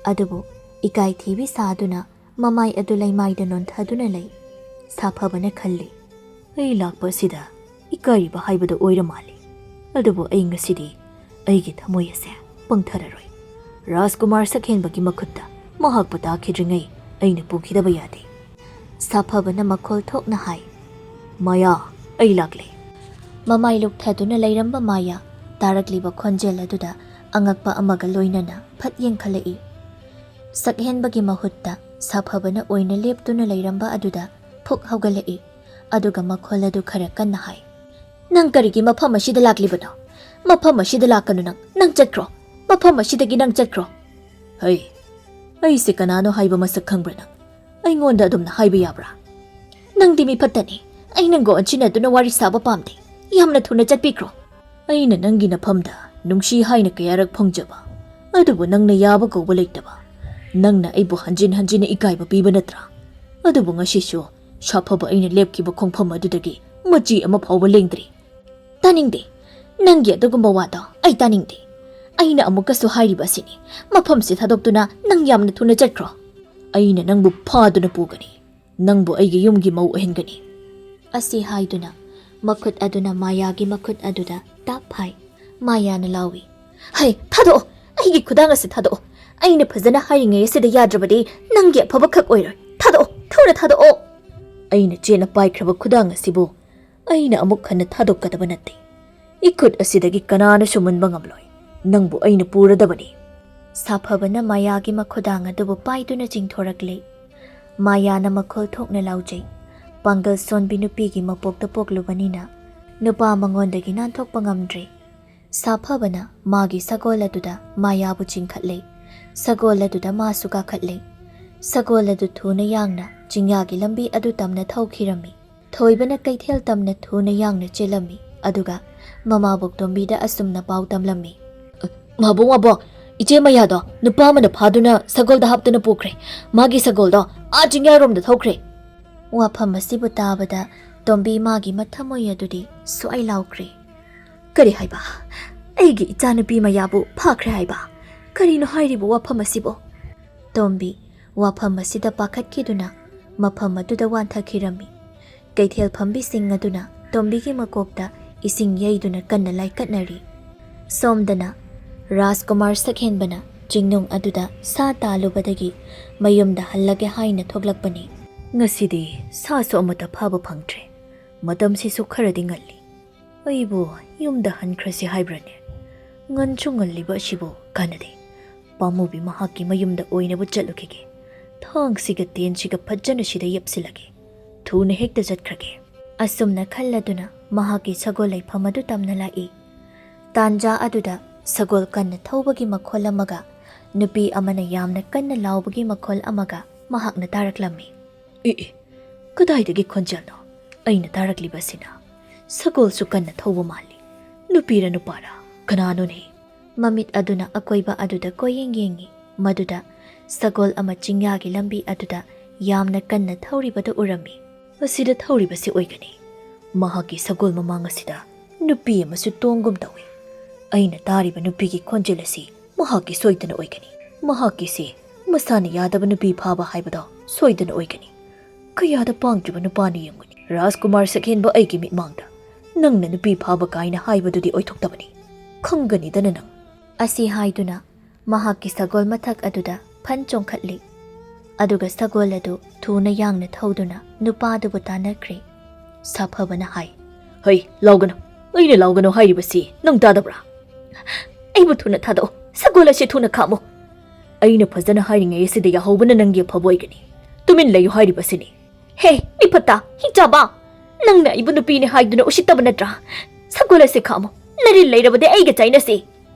ꯑꯗꯨꯕꯨ ꯏꯀꯥꯏ ꯊꯤꯕꯤ ꯁꯥꯗꯨꯅ ꯃꯃꯥꯏ ꯑꯗꯨ ꯂꯩꯃꯥꯏꯗ ꯅꯣꯟꯊꯗꯨꯅ ꯂꯩ꯫ ꯁꯥꯐꯕꯅ ꯈꯜꯂꯤ, "ꯑꯩ ꯂꯥꯛꯄ ꯑꯁꯤꯗ ꯏꯀꯥꯏꯔꯤꯕ ꯍꯥꯏꯕꯗꯨ ꯑꯣꯏꯔ ꯃꯥꯜꯂꯦ꯫ ꯑꯗꯨꯕꯨ ꯑꯩ ꯉꯁꯤꯗꯤ ꯑꯩꯒꯤ ꯊꯃꯣꯏ ꯑꯁꯦ ꯄꯪꯊꯔꯔꯣꯏ꯫ ꯔꯥꯖꯀꯨꯃꯥꯔ ꯁꯛꯍꯦꯟꯕꯒꯤ ꯃꯈꯨꯠꯇ ꯃꯍꯥꯛꯄꯨ ꯇꯥꯈꯤꯗ꯭ꯔꯤꯉꯩ ꯑꯩꯅ ꯄꯨꯈꯤꯗꯕ ꯌꯥꯗꯦ꯫ ꯁꯥꯐꯕꯅ ꯃꯈꯣꯜ ꯊꯣꯛꯅ ꯍꯥꯏ, "ꯃꯥꯌꯥ, ꯑꯩ ꯂꯥꯛꯂꯦ!" ꯃꯃꯥꯏ ꯂꯨꯛꯊꯗꯨꯅ ꯂꯩꯔꯝꯕ ꯃꯥꯌꯥ ꯇꯥꯔꯛꯂꯤꯕ ꯈꯣꯟꯖꯦꯜ ꯑꯗꯨꯗ ꯑꯉꯛꯄ ꯑꯃꯒ ꯂꯣꯏꯅꯅ ꯐꯠ ꯌꯦꯡꯈꯠꯂꯛꯏ꯫ ꯁꯛꯍꯦꯟꯕꯒꯤ ꯃꯍꯨꯠꯇ ꯁꯥꯐꯕꯅ ꯑꯣꯏꯅ ꯂꯦꯞꯇꯨꯅ ꯂꯩꯔꯝꯕ ꯑꯗꯨꯗ ꯐꯨꯛ ꯍꯧꯒꯠꯂꯛꯏ, ꯑꯗꯨꯒ ꯃꯈꯣꯜ ꯑꯗꯨ ꯈꯔ ꯀꯟꯅ ꯍꯥꯏ, "ꯅꯪ ꯀꯔꯤꯒꯤ ꯃꯐꯝ ꯑꯁꯤꯗ ꯂꯥꯛꯂꯤꯕꯅꯣ? ꯃꯐꯝ ꯑꯁꯤꯗ ꯂꯥꯛꯀꯅꯨ ꯅꯪ! ꯅꯪ ꯆꯠꯈ꯭ꯔꯣ! ꯃꯐꯝ ꯑꯁꯤꯗꯒꯤ ꯅꯪ ꯆꯠꯈ꯭ꯔꯣ!" "ꯍꯩ, ꯑꯩꯁꯦ ꯀꯅꯥꯅꯣ ꯍꯥꯏꯕ ꯃꯁꯛ ꯈꯪꯕ꯭ꯔꯥ ꯅꯪ? ꯑꯩꯉꯣꯟꯗ ꯑꯗꯨꯝꯅ ꯍꯥꯏꯕ ꯌꯥꯕ꯭ꯔꯥ?" "ꯅꯪꯗꯤ ꯃꯤ ꯐꯠꯇꯅꯤ꯫ ꯑꯩ ꯅꯪꯒ ꯑꯣꯟꯁꯤꯟꯅꯗꯨꯅ ꯋꯥꯔꯤ ꯁꯥꯕ ꯄꯥꯝꯗꯦ꯫ ꯌꯥꯝꯅ ꯊꯨꯅ ꯆꯠꯄꯤꯈ꯭ꯔꯣ!" "ꯑꯩꯅ ꯅꯪꯒꯤ ꯅꯐꯝꯗ ꯅꯨꯡꯁꯤ ꯍꯥꯏꯅ ꯀꯌꯥꯔꯛ ꯐꯪꯖꯕ, ꯑꯗꯨꯕꯨ ꯅꯪꯅ ꯌꯥꯕ ꯀꯧꯕ ꯂꯩꯇꯕ꯫ ꯅꯪꯅ ꯑꯩꯕꯨ ꯍꯟꯖꯤꯟ ꯍꯟꯖꯤꯟꯅ ꯏꯀꯥꯏꯕ ꯄꯤꯕ ꯅꯠꯇ꯭ꯔꯥ? ꯑꯗꯨꯕꯨ ꯉꯁꯤꯁꯨ ꯁꯥꯐꯕ ꯑꯩꯅ ꯂꯦꯞꯈꯤꯕ ꯈꯣꯡꯐꯝ ꯑꯗꯨꯗꯒꯤ ꯃꯆꯤ ꯑꯃ ꯐꯥꯎꯕ ꯂꯦꯡꯗ꯭ꯔꯤ꯫" "ꯇꯥꯅꯤꯡꯗꯦ꯫ ꯅꯪꯒꯤ ꯑꯗꯨꯒꯨꯝꯕ ꯋꯥꯗꯣ ꯑꯩ ꯇꯥꯅꯤꯡꯗꯦ꯫ ꯑꯩꯅ ꯑꯃꯨꯛꯀꯁꯨ ꯍꯥꯏꯔꯤꯕ ꯑꯁꯤꯅꯤ, ꯃꯐꯝꯁꯤ ꯊꯥꯗꯣꯛꯇꯨꯅ ꯅꯪ ꯌꯥꯝꯅ ꯊꯨꯅ ꯆꯠꯈ꯭ꯔꯣ꯫ ꯑꯩꯅ ꯅꯪꯕꯨ ꯐꯥꯗꯨꯅ ꯄꯨꯒꯅꯤ꯫ ꯅꯪꯕꯨ ꯑꯩꯒꯤ ꯌꯨꯝꯒꯤ ꯃꯧ ꯑꯣꯏꯍꯟꯒꯅꯤ꯫" ꯑꯁꯤ ꯍꯥꯏꯗꯨꯅ ꯃꯈꯨꯠ ꯑꯗꯨꯅ ꯃꯥꯌꯥꯒꯤ ꯃꯈꯨꯠ ꯑꯗꯨꯗ ꯇꯥꯞ ꯍꯥꯏ꯫ ꯃꯥꯌꯥꯅ ꯂꯥꯎꯏ, "ꯍꯩ, ꯊꯥꯗꯣꯛꯑꯣ! ꯑꯩꯒꯤ ꯈꯨꯗꯥꯡ ꯑꯁꯤ ꯊꯥꯗꯣꯛꯑꯣ! ꯑꯩꯅ ꯐꯖꯅ ꯍꯥꯏꯔꯤꯉꯩ ꯑꯁꯤꯗ ꯌꯥꯗ꯭ꯔꯕꯗꯤ ꯅꯪꯒꯤ ꯑꯐꯕ ꯈꯛ ꯑꯣꯏꯔꯣꯏ꯫ ꯊꯥꯗꯣꯛꯑꯣ! ꯊꯨꯅ ꯊꯥꯗꯣꯛꯑꯣ!" "ꯑꯩꯅ ꯆꯦꯠꯅ ꯄꯥꯏꯈ꯭ꯔꯕ ꯈꯨꯗꯥꯡ ꯑꯁꯤꯕꯨ ꯑꯩꯅ ꯑꯃꯨꯛ ꯍꯟꯅ ꯊꯥꯗꯣꯛꯀꯗꯕ ꯅꯠꯇꯦ꯫ ꯏꯈꯨꯠ ꯑꯁꯤꯗꯒꯤ ꯀꯅꯥꯅꯁꯨ ꯃꯨꯟꯕ ꯉꯝꯂꯣꯏ꯫ ꯅꯪꯕꯨ ꯑꯩꯅ ꯄꯨꯔꯗꯕꯅꯤ꯫" ꯁꯥꯐꯕꯅ ꯃꯥꯌꯥꯒꯤ ꯃꯈꯨꯗꯥꯡ ꯑꯗꯨꯕꯨ ꯄꯥꯏꯗꯨꯅ ꯆꯤꯡꯊꯣꯔꯛꯂꯦ꯫ ꯃꯥꯌꯥꯅ ꯃꯈꯣꯜ ꯊꯣꯛꯅ ꯂꯥꯎꯖꯩ꯫ ꯄꯥꯡꯒꯜ ꯁꯣꯟꯕꯤ ꯅꯨꯄꯤꯒꯤ ꯃꯄꯣꯛꯇ ꯄꯣꯛꯂꯨꯕꯅꯤꯅ ꯅꯨꯄꯥ ꯃꯉꯣꯟꯗꯒꯤ ꯅꯥꯟꯊꯣꯛꯄ ꯉꯝꯗ꯭ꯔꯦ꯫ ꯁꯥꯐꯕꯅ ꯃꯥꯒꯤ ꯁꯒꯣꯜ ꯑꯗꯨꯗ ꯃꯥꯌꯥꯕꯨ ꯆꯤꯡꯈꯠꯂꯦ꯫ ꯁꯒꯣꯜ ꯑꯗꯨꯗ ꯃꯥꯁꯨ ꯀꯥꯈꯠꯂꯦ꯫ ꯁꯒꯣꯜ ꯑꯗꯨ ꯊꯨꯅ ꯌꯥꯡꯅ ꯆꯤꯡꯌꯥꯒꯤ ꯂꯝꯕꯤ ꯑꯗꯨ ꯇꯝꯅ ꯊꯧꯈꯤꯔꯝꯃꯤ꯫ ꯊꯣꯏꯕꯅ ꯀꯩꯊꯦꯜ ꯇꯝꯅ ꯊꯨꯅ ꯌꯥꯡꯅ ꯆꯦꯜꯂꯝꯃꯤ, ꯑꯗꯨꯒ ꯃꯃꯥꯕꯣꯛ ꯇꯣꯝꯕꯤꯗ ꯑꯁꯨꯝꯅ ꯄꯥꯎ ꯇꯝꯂꯝꯃꯤ꯫ "ꯃꯥꯕꯣꯛ, ꯃꯥꯕꯣꯛ, ꯏꯆꯦ ꯃꯌꯥꯗꯣ ꯅꯨꯄꯥ ꯑꯃꯅ ꯐꯥꯗꯨꯅ ꯁꯒꯣꯜꯗ ꯍꯥꯞꯇꯨꯅ ꯄꯨꯈ꯭ꯔꯦ꯫ ꯃꯥꯒꯤ ꯁꯒꯣꯜꯗꯣ ꯑꯥ ꯆꯤꯡꯌꯥꯔꯣꯝꯗ ꯊꯧꯈ꯭ꯔꯦ꯫" ꯋꯥꯐꯝ ꯑꯁꯤꯕꯨ ꯇꯥꯕꯗ ꯇꯣꯝꯕꯤ ꯃꯥꯒꯤ ꯃꯊꯃꯣꯏ ꯑꯗꯨꯗꯤ ꯁ꯭ꯋꯥꯏ ꯂꯥꯎꯈ꯭ꯔꯦ꯫ "ꯀꯔꯤ ꯍꯥꯏꯕ? ꯑꯩꯒꯤ ꯏꯆꯥꯅꯨꯄꯤ ꯃꯌꯥꯕꯨ ꯐꯥꯈ꯭ꯔꯦ ꯍꯥꯏꯕ? ꯀꯔꯤꯅꯣ ꯍꯥꯏꯔꯤꯕ ꯋꯥꯐꯝ ꯑꯁꯤꯕꯣ?" ꯇꯣꯝꯕꯤ ꯋꯥꯐꯝ ꯑꯁꯤꯗ ꯄꯥꯈꯠꯈꯤꯗꯨꯅ ꯃꯐꯝ ꯑꯗꯨꯗ ꯋꯥꯟꯊꯈꯤꯔꯝꯃꯤ꯫ ꯀꯩꯊꯦꯜ ꯐꯝꯕꯤꯁꯤꯡ ꯑꯗꯨꯅ ꯇꯣꯝꯕꯤꯒꯤ ꯃꯀꯣꯛꯇ ꯏꯁꯤꯡ ꯌꯩꯗꯨꯅ ꯀꯟꯅ ꯂꯥꯏꯀꯠꯅꯔꯤ꯫ ꯁꯣꯝꯗꯅ ꯔꯥꯖꯀꯨꯃꯥꯔ ꯁꯛꯍꯦꯟꯕꯅ ꯆꯤꯡꯅꯨꯡ ꯑꯗꯨꯗ ꯁꯥ ꯇꯥꯜꯂꯨꯕꯗꯒꯤ ꯃꯌꯨꯝꯗ ꯍꯜꯂꯒꯦ ꯍꯥꯏꯅ ꯊꯣꯛꯂꯛꯄꯅꯤ꯫ "ꯉꯁꯤꯗꯤ ꯁꯥꯁꯨ ꯑꯃꯠꯇ ꯐꯥꯕ ꯐꯪꯗ꯭ꯔꯦ꯫ ꯃꯇꯝꯁꯤꯁꯨ ꯈꯔꯗꯤ ꯉꯜꯂꯤ꯫ ꯑꯩꯕꯨ ꯌꯨꯝꯗ ꯍꯟꯈ꯭ꯔꯁꯤ ꯍꯥꯏꯕ꯭ꯔꯅꯦ? ꯉꯟꯁꯨ ꯉꯜꯂꯤꯕ ꯑꯁꯤꯕꯨ ꯀꯥꯟꯅꯗꯦ꯫ ꯄꯥꯝꯃꯨꯕꯤ ꯃꯍꯥꯛꯀꯤ ꯃꯌꯨꯝꯗ ꯑꯣꯏꯅꯕꯨ ꯆꯠꯂꯨꯈꯤꯒꯦ꯫ ꯊꯥꯡꯁꯤꯒ ꯇꯦꯟꯁꯤꯒ ꯐꯖꯅ ꯁꯤꯗ ꯌꯦꯞꯁꯤꯜꯂꯒꯦ꯫ ꯊꯨꯅ ꯍꯦꯛꯇ ꯆꯠꯈ꯭ꯔꯒꯦ꯫" ꯑꯁꯨꯝꯅ ꯈꯜꯂꯗꯨꯅ ꯃꯍꯥꯛꯀꯤ ꯁꯒꯣꯜ ꯂꯩꯐꯝ ꯑꯗꯨ ꯇꯝꯅ ꯂꯥꯛꯏ꯫ ꯇꯥꯟꯖꯥ ꯑꯗꯨꯗ ꯁꯒꯣꯜ ꯀꯟꯅ ꯊꯧꯕꯒꯤ ꯃꯈꯣꯜ ꯑꯃꯒ ꯅꯨꯄꯤ ꯑꯃꯅ ꯌꯥꯝꯅ ꯀꯟꯅ ꯂꯥꯎꯕꯒꯤ ꯃꯈꯣꯜ ꯑꯃꯒ ꯃꯍꯥꯛꯅ ꯇꯥꯔꯛꯂꯝꯃꯤ꯫ "ꯑꯦ, ꯑꯦ, ꯀꯗꯥꯏꯗꯒꯤ ꯈꯣꯟꯖꯦꯜꯅꯣ ꯑꯩꯅ ꯇꯥꯔꯛꯂꯤꯕꯁꯤꯅ? ꯁꯒꯣꯜꯁꯨ ꯀꯟꯅ ꯊꯧꯕ ꯃꯥꯜꯂꯤ꯫ ꯅꯨꯄꯤꯔ ꯅꯨꯄꯥꯔ? ꯀꯅꯥꯅꯣꯅꯦ?" ꯃꯃꯤꯠ ꯑꯗꯨꯅ ꯑꯀꯣꯏꯕ ꯑꯗꯨꯗ ꯀꯣꯏꯌꯦꯡ ꯌꯦꯡꯉꯤ꯫ ꯃꯗꯨꯗ ꯁꯒꯣꯜ ꯑꯃ ꯆꯤꯡꯌꯥꯒꯤ ꯂꯝꯕꯤ ꯑꯗꯨꯗ ꯌꯥꯝꯅ ꯀꯟꯅ ꯊꯧꯔꯤꯕꯗꯨ ꯎꯔꯝꯃꯤ꯫ "ꯑꯁꯤꯗ ꯊꯧꯔꯤꯕꯁꯤ ꯑꯣꯏꯒꯅꯤ꯫ ꯃꯍꯥꯛꯀꯤ ꯁꯒꯣꯜ ꯃꯃꯥꯡ ꯑꯁꯤꯗ ꯅꯨꯄꯤ ꯑꯃꯁꯨ ꯇꯣꯡꯒꯨꯝ ꯇꯧꯏ꯫ ꯑꯩꯅ ꯇꯥꯔꯤꯕ ꯅꯨꯄꯤꯒꯤ ꯈꯣꯟꯖꯦꯜ ꯑꯁꯤ ꯃꯍꯥꯛꯀꯤ ꯁꯣꯏꯗꯅ ꯑꯣꯏꯒꯅꯤ꯫ ꯃꯍꯥꯛꯀꯤꯁꯤ ꯃꯁꯥꯅ ꯌꯥꯗꯕ ꯅꯨꯄꯤ ꯐꯥꯕ ꯍꯥꯏꯕꯗꯣ ꯁꯣꯏꯗꯅ ꯑꯣꯏꯒꯅꯤ꯫ ꯀꯌꯥꯗ ꯄꯥꯡꯗ꯭ꯔꯤꯕ ꯅꯨꯄꯥꯅꯤ ꯌꯦꯡꯉꯨꯅꯦ꯫ ꯔꯥꯖꯀꯨꯃꯥꯔ ꯁꯛꯍꯦꯟꯕ ꯑꯩꯒꯤ ꯃꯤꯠꯃꯥꯡꯗ ꯅꯪꯅ ꯅꯨꯄꯤ ꯐꯥꯕ ꯀꯥꯏꯅ ꯍꯥꯏꯕꯗꯨꯗꯤ ꯑꯣꯏꯊꯣꯛꯇꯕꯅꯤ꯫ ꯈꯪꯒꯅꯤꯗꯅ ꯅꯪ꯫" ꯑꯁꯤ ꯍꯥꯏꯗꯨꯅ ꯃꯍꯥꯛꯀꯤ ꯁꯒꯣꯜ ꯃꯊꯛ ꯑꯗꯨꯗ ꯐꯟ ꯆꯣꯡꯈꯠꯂꯤ꯫ ꯑꯗꯨꯒ ꯁꯒꯣꯜ ꯑꯗꯨ ꯊꯨꯅ ꯌꯥꯡꯅ ꯊꯧꯗꯨꯅ ꯅꯨꯄꯥ ꯑꯗꯨꯕꯨ ꯇꯥꯟꯅꯈ꯭ꯔꯦ꯫ ꯁꯥꯐꯕꯅ ꯍꯥꯏ, "ꯍꯩ, ꯂꯥꯎꯒꯅꯨ꯫ ꯑꯩꯅ ꯂꯥꯎꯒꯅꯨ ꯍꯥꯏꯔꯤꯕꯁꯤ ꯅꯪ ꯇꯥꯗꯕ꯭ꯔꯥ? ꯑꯩꯕꯨ ꯊꯨꯅ ꯊꯥꯗꯣꯛꯑꯣ꯫ ꯁꯒꯣꯜ ꯑꯁꯤ ꯊꯨꯅ ꯈꯥꯝꯃꯨ꯫ ꯑꯩꯅ ꯐꯖꯅ ꯍꯥꯏꯔꯤꯉꯩ ꯑꯁꯤꯗ ꯌꯥꯍꯧꯕꯅ ꯅꯪꯒꯤ ꯑꯐꯕ ꯑꯣꯏꯒꯅꯤ꯫ ꯇꯨꯃꯤꯟ ꯂꯩꯌꯨ ꯍꯥꯏꯔꯤꯕꯁꯤꯅꯤ꯫" "ꯍꯦ, ꯃꯤꯐꯠꯇ, ꯍꯤꯡꯆꯥꯕ! ꯅꯪꯅ ꯑꯩꯕꯨ ꯅꯨꯄꯤꯅꯤ ꯍꯥꯏꯗꯨꯅ ꯎꯁꯤꯠꯇꯕ ꯅꯠꯇ꯭ꯔꯥ? ꯁꯒꯣꯜ ꯑꯁꯤ ꯈꯥꯝꯃꯨ꯫ ꯅꯔꯤꯜ ꯂꯩꯔꯕꯗꯤ ꯑꯩꯒ ꯆꯥꯏꯅꯁꯤ꯫"